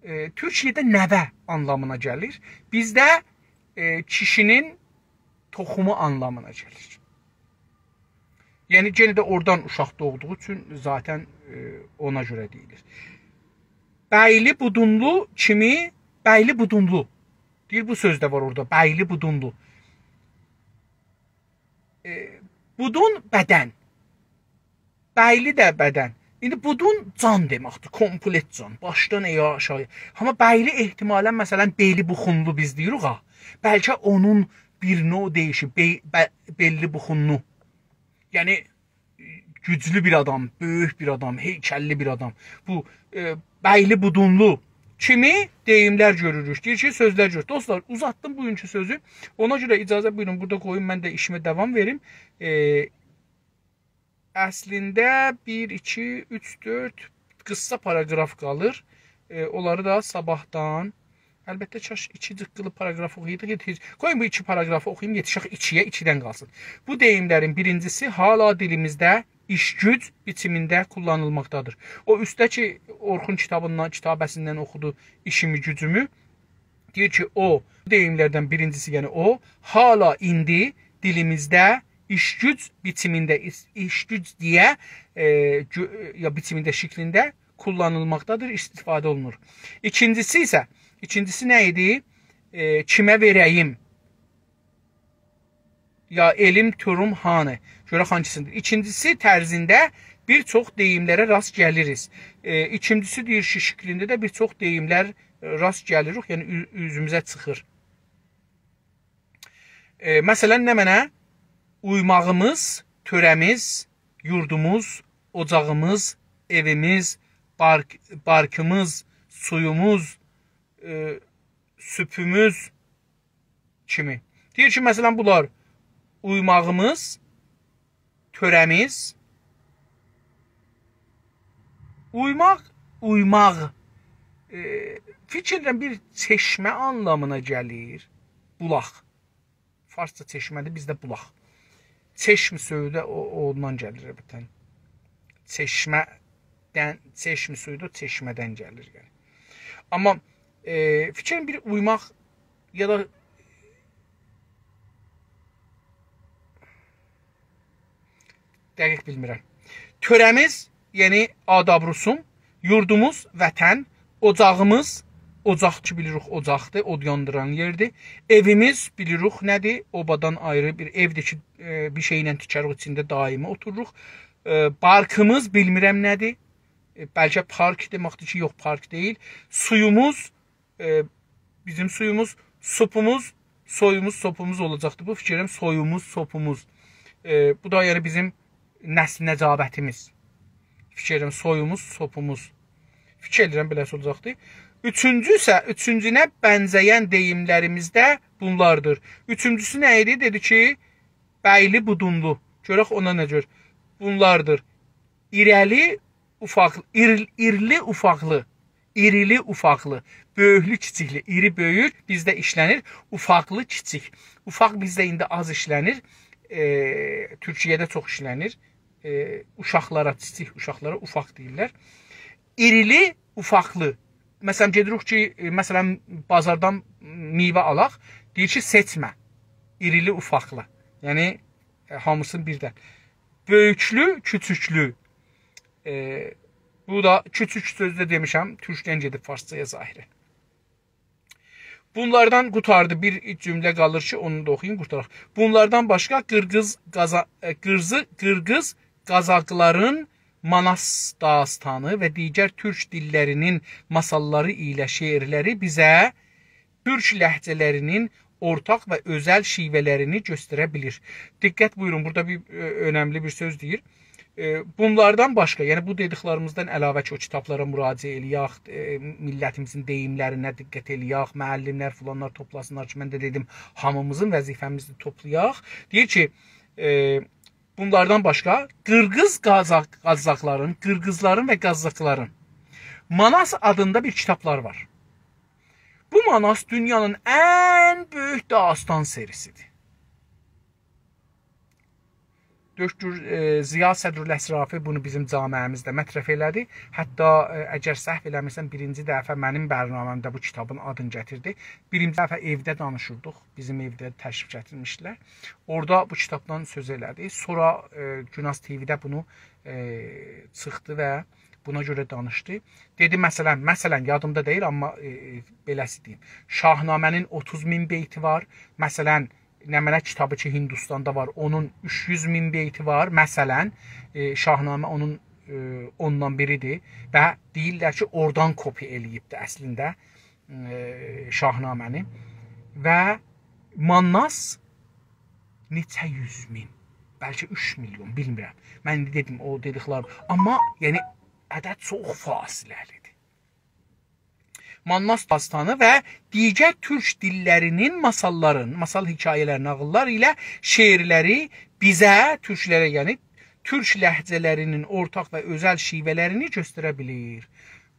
ائ، تورکیه‌ده نوه آنلامینا گلیر. بیزده، ائ، کیشی‌نین توخومو آنلامینا گلیر. یعنی، یئنه ده اورادان اوشاق دوغدوغو اوچون ذاتا، ائ، اونا گؤره دئییلیر. بیلی بودونلو کیمی، بیلی بودونلو. دئییر، بو سؤز ده وار اورادا، بیلی بودونلو. ائ، بودون بدن. بیلی ده بدن. ایندی بودون جان دئمکدیر، کومپلئت جان، باشدان آیاغا آشاغی. آمما بیلی احتمالا، مثلا، بئلی بوخونلو بیز دئییریک ها. بلکه اونون بیر نوع دئییشی، بئ-، بئ-، بئللی بوخونلو. یعنی، گوجلو بیر آدام، بؤیوک بیر آدام، هیکللی بیر آدام. بو، ائ، بیلی بودونلو کیمی دئییملر گؤروروک. دئییر کی، سؤزلر گؤر. دوستلار، اوزاتدیم بوگونکو سؤزو. اونا گؤره اجازه بویورون، بورادا قویوم، من ده ایشیمه داوام وئریم. ائ، اصلینده بیر، ایکی، اوچ، دؤرد قیسا پاراگراف قالیر. ائ، اونلاری دا صاباحدان، البته، کاش ایکی جیققیلی پاراگراف اوخویایدیق، یئتیش-، قویون بو ایکی پاراگرافی اوخویوم، یئتیشک ایکی‌یه، ایکی‌دن قالسین. بو دئییملرین بیرینجیسی هالا دیلیمیزده ایش گوج بیچیمینده کوللانیلماقدادیر. او اوستده‌کی اورخون کیتابیندان، کیتابه‌سیندن اوخودو ایشیمی گوجومو. دئییر کی، او، دئییملردن بیرینجیسی، یعنی او، حالا، ایندی دیلیمیزده ایش گوج بیچیمینده، ایش، ایش گوج دئیه، ائ، گو-، یا بیچیمینده شکلینده کوللانیلماقدادیر، ایستیفاده اولونور. ایکینجیسی ایسه، ایکینجیسی نه ایدی؟ ائ، کیمه وئره‌ییم؟ یا ائلیم، توروم، هانی؟ گؤرک هانگیسیندیر. ایکینجیسی طرزینده بیر چوخ دئییملره راست گلیریز. ائ، ایکینجیسی دئییر کی، شکلینده ده بیر چوخ دئییملر، ائ، راست گلیریک، یعنی اؤ-، اوزوموزه چیخیر. ائ، مثلا، نمنه؟ اویماغیمیز، تؤره‌میز، یوردوموز، اوجاغیمیز، ائویمیز، بارک-، بارکیمیز، سویوموز، ائ، سوپوموز کیمی. دئییر کی، مثلا، بونلار اویماغیمیز، تؤره‌میز، اویماق، اویماق، ائ، فیکیر ائدیرم، بیر چشمه آنلامینا گلیر. بولاق. فارسجا چشمه‌دیر، بیزده بولاق. چشم سؤزو ده او، اوندان گلیر، البته. چشمه‌دن، چشم سؤزو ده چشمه‌دن گلیر، یعنی. آمما، ائ، فیکریم بیر اویماق یا دا دقیق بیلمیرم. تؤره‌میز، یعنی آداب رسوم، یوردوموز، وطن، اوجاغیمیز، اوجاق کی بیلیریک، اوجاقدیر، اود یاندیران یئردیر. ائویمیز، بیلیریک نه‌دیر؟ اوبادان آیری بیر ائودیر کی، ائ، بیر شئیله تیکریک، ایچینده دائمی اوتوروروق. ائ، بارکیمیز، بیلمیرم نه‌دیر؟ ائ، بلکه پارک دئمکدیر کی، یوخ، پارک دئییل. سویوموز، ائ، بیزیم سویوموز، سوپوموز، سویوموز، سوپوموز اولاجاقدیر. بو فیکریم سویوموز، سوپوموز. ائ، بو دا، یعنی، بیزیم نسل نجابتیمیز. فیکریم سویوموز، سوپوموز. فیکیر ائدیرم، بئله‌سی اولاجاقدیر. اوچونجو ایسه، اوچونجونه بنزه‌ین دئییملریمیز ده بونلاردیر. اوچونجوسو نه ایدی؟ دئدی کی، بیلی بودونلو. گؤرک اونا نه جور. بونلاردیر. ایره‌لی، اوفاق، ایر-، ایرلی، اوفاقلی. ایریلی، اوفاقلی. بؤیوکلو، کیچیکلی. ایری، بؤیوک بیزده ایشله‌نیر. اوفاقلی، کیچیک. اوفاق بیزده ایندی آز ایشله‌نیر. ائ، تورکیه‌ده چوخ ایشله‌نیر. ائ، اوشاقلارا، کیچیک اوشاقلارا اوفاق دئییرلر. ایریلی، اوفاقلی. مثلا، گئدیریک کی، ائ، مثلا، بازاردان میوه آلاق. دئییر کی، سئچمه. ایریلی، اوفاقلی. یعنی، ائ، هامیسینی بیردن. بؤیوکلو، کوچوکلو. ائ، بو دا کوچوک سؤزو ده دئمیشم، تورکدن گئدیب فارسجایا ظاهرا. بونلاردان قوتاردی، بیر جمله قالیر کی، اونو دا اوخویوم، قورتاراق. بونلاردان باشقا قیرغیز، قازا-، ائ، قیرزی-، قیرغیز، قازاقلارین ماناس داستانی و دیگر تورک دیللری‌نین ماساللاری ایله شعرلری بیزه تورک لهجه‌لری‌نین اورتاق و اؤزل شیوه‌لرینی گؤستره بیلیر. دقت بویورون، بورادا بیر، ائ، اؤنملی بیر سؤز دئییر. ائ، بونلاردان باشقا، یعنی بو دئدیکلریمیزدن علاوه کی، او کیتابلارا مراجعه ائله‌یک، ائ، میللتیمیزین دئییملرینه دقت ائله‌یک، معلم‌لر، فلانلار توپلاسینلار کی، من ده دئدیم، هامیمیزین وظیفه‌میزدیر، توپلایاق. دئییر کی، ائ، بونلاردان باشقا قیرغیز، قازاق، قازاقلارین، قیرغیزلارین و قازاقلارین ماناس آدیندا بیر کیتابلار وار. بو ماناس دونیانین ان بؤیوک داستان سری‌سیدیر. دکتر، ائ، ضیا صدرالاشرافی بونو بیزیم جامعه‌میزده مطرح ائله‌دی. حتی، ائ، اگر سهو ائله‌میرسم، بیرینجی دفعه منیم برنامه‌مده بو کیتابین آدینی گتیردی. بیرینجی دفعه ائوده دانیشیردیق. بیزیم ائوده تشریف گتیرمیشدیلر. اورادا بو کیتابدان سؤز ائله‌دی. سونرا، ائ، گوناز تی‌وی‌ده بونو، ائ، چیخدی و بونا گؤره دانیشدی. دئدی، مثلا، مثلا، یادیمدا دئییل، آمما، ائ، ائ، بئله‌سی دئییم. شاهنامه‌نین اوتوز مین بیتی وار. مثلا، نمنه کیتابی کی، هندوستاندا وار، اونون اوچ یوز مین بیتی وار. مثلا، ائ، شاهنامه اونون، ائ، اوندان بیریدیر و دئییرلر کی، اورادان کپی ائله‌ییبدی اصلینده، ائ، شاهنامه‌نی. و ماناس نئچه یوز مین، بلکه اوچ میلیون، بیلمیرم. من ایندی دئدیم، او دئدیکلریم. آمما، یعنی، عدد چوخ فاصله‌لیدیر. ماناس داستانی و دیگر تورک دیللری‌نین ماساللارین، ماسال، حکایه‌لر، ناغیللار ایله شعرلری بیزه، تورکلره، یعنی تورک لهجه‌لری‌نین اورتاق و اؤزل شیوه‌لرینی گؤستره بیلیر.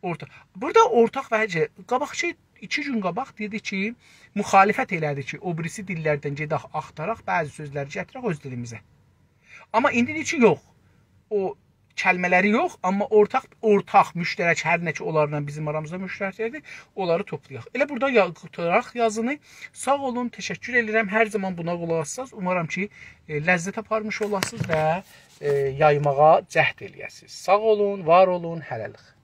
اورتا-، بورادا اورتاق و هجه-، قاباقکی ایکی گون قاباق دئدی کی، مخالفت ائله‌دی کی، او بیریسی دیللردن گئدک، آختاراق، بعضی سؤزلری گتیرک اؤز دیلیمیزه. آمما ایندی دئییر کی، یوخ. او کلمه‌لری یوخ، آمما اورتاق، اورتاق، مشترک، هر نه کی اونلارلا بیزیم آرامیزدا مشترک یئردیر، اونلاری توپلایاق. ائله بورادا یا-، قوتاراق یازینی. ساغ اولون، تشکر ائدیرم. هر زامان بونا قولاق آساسینیز. اومارام کی، ائ، لذت آپارمیش اولاسینیز و، ائ، یایماغا جهد ائله‌یه‌سینیز. ساغ اولون، وار اولون، هله‌لیک.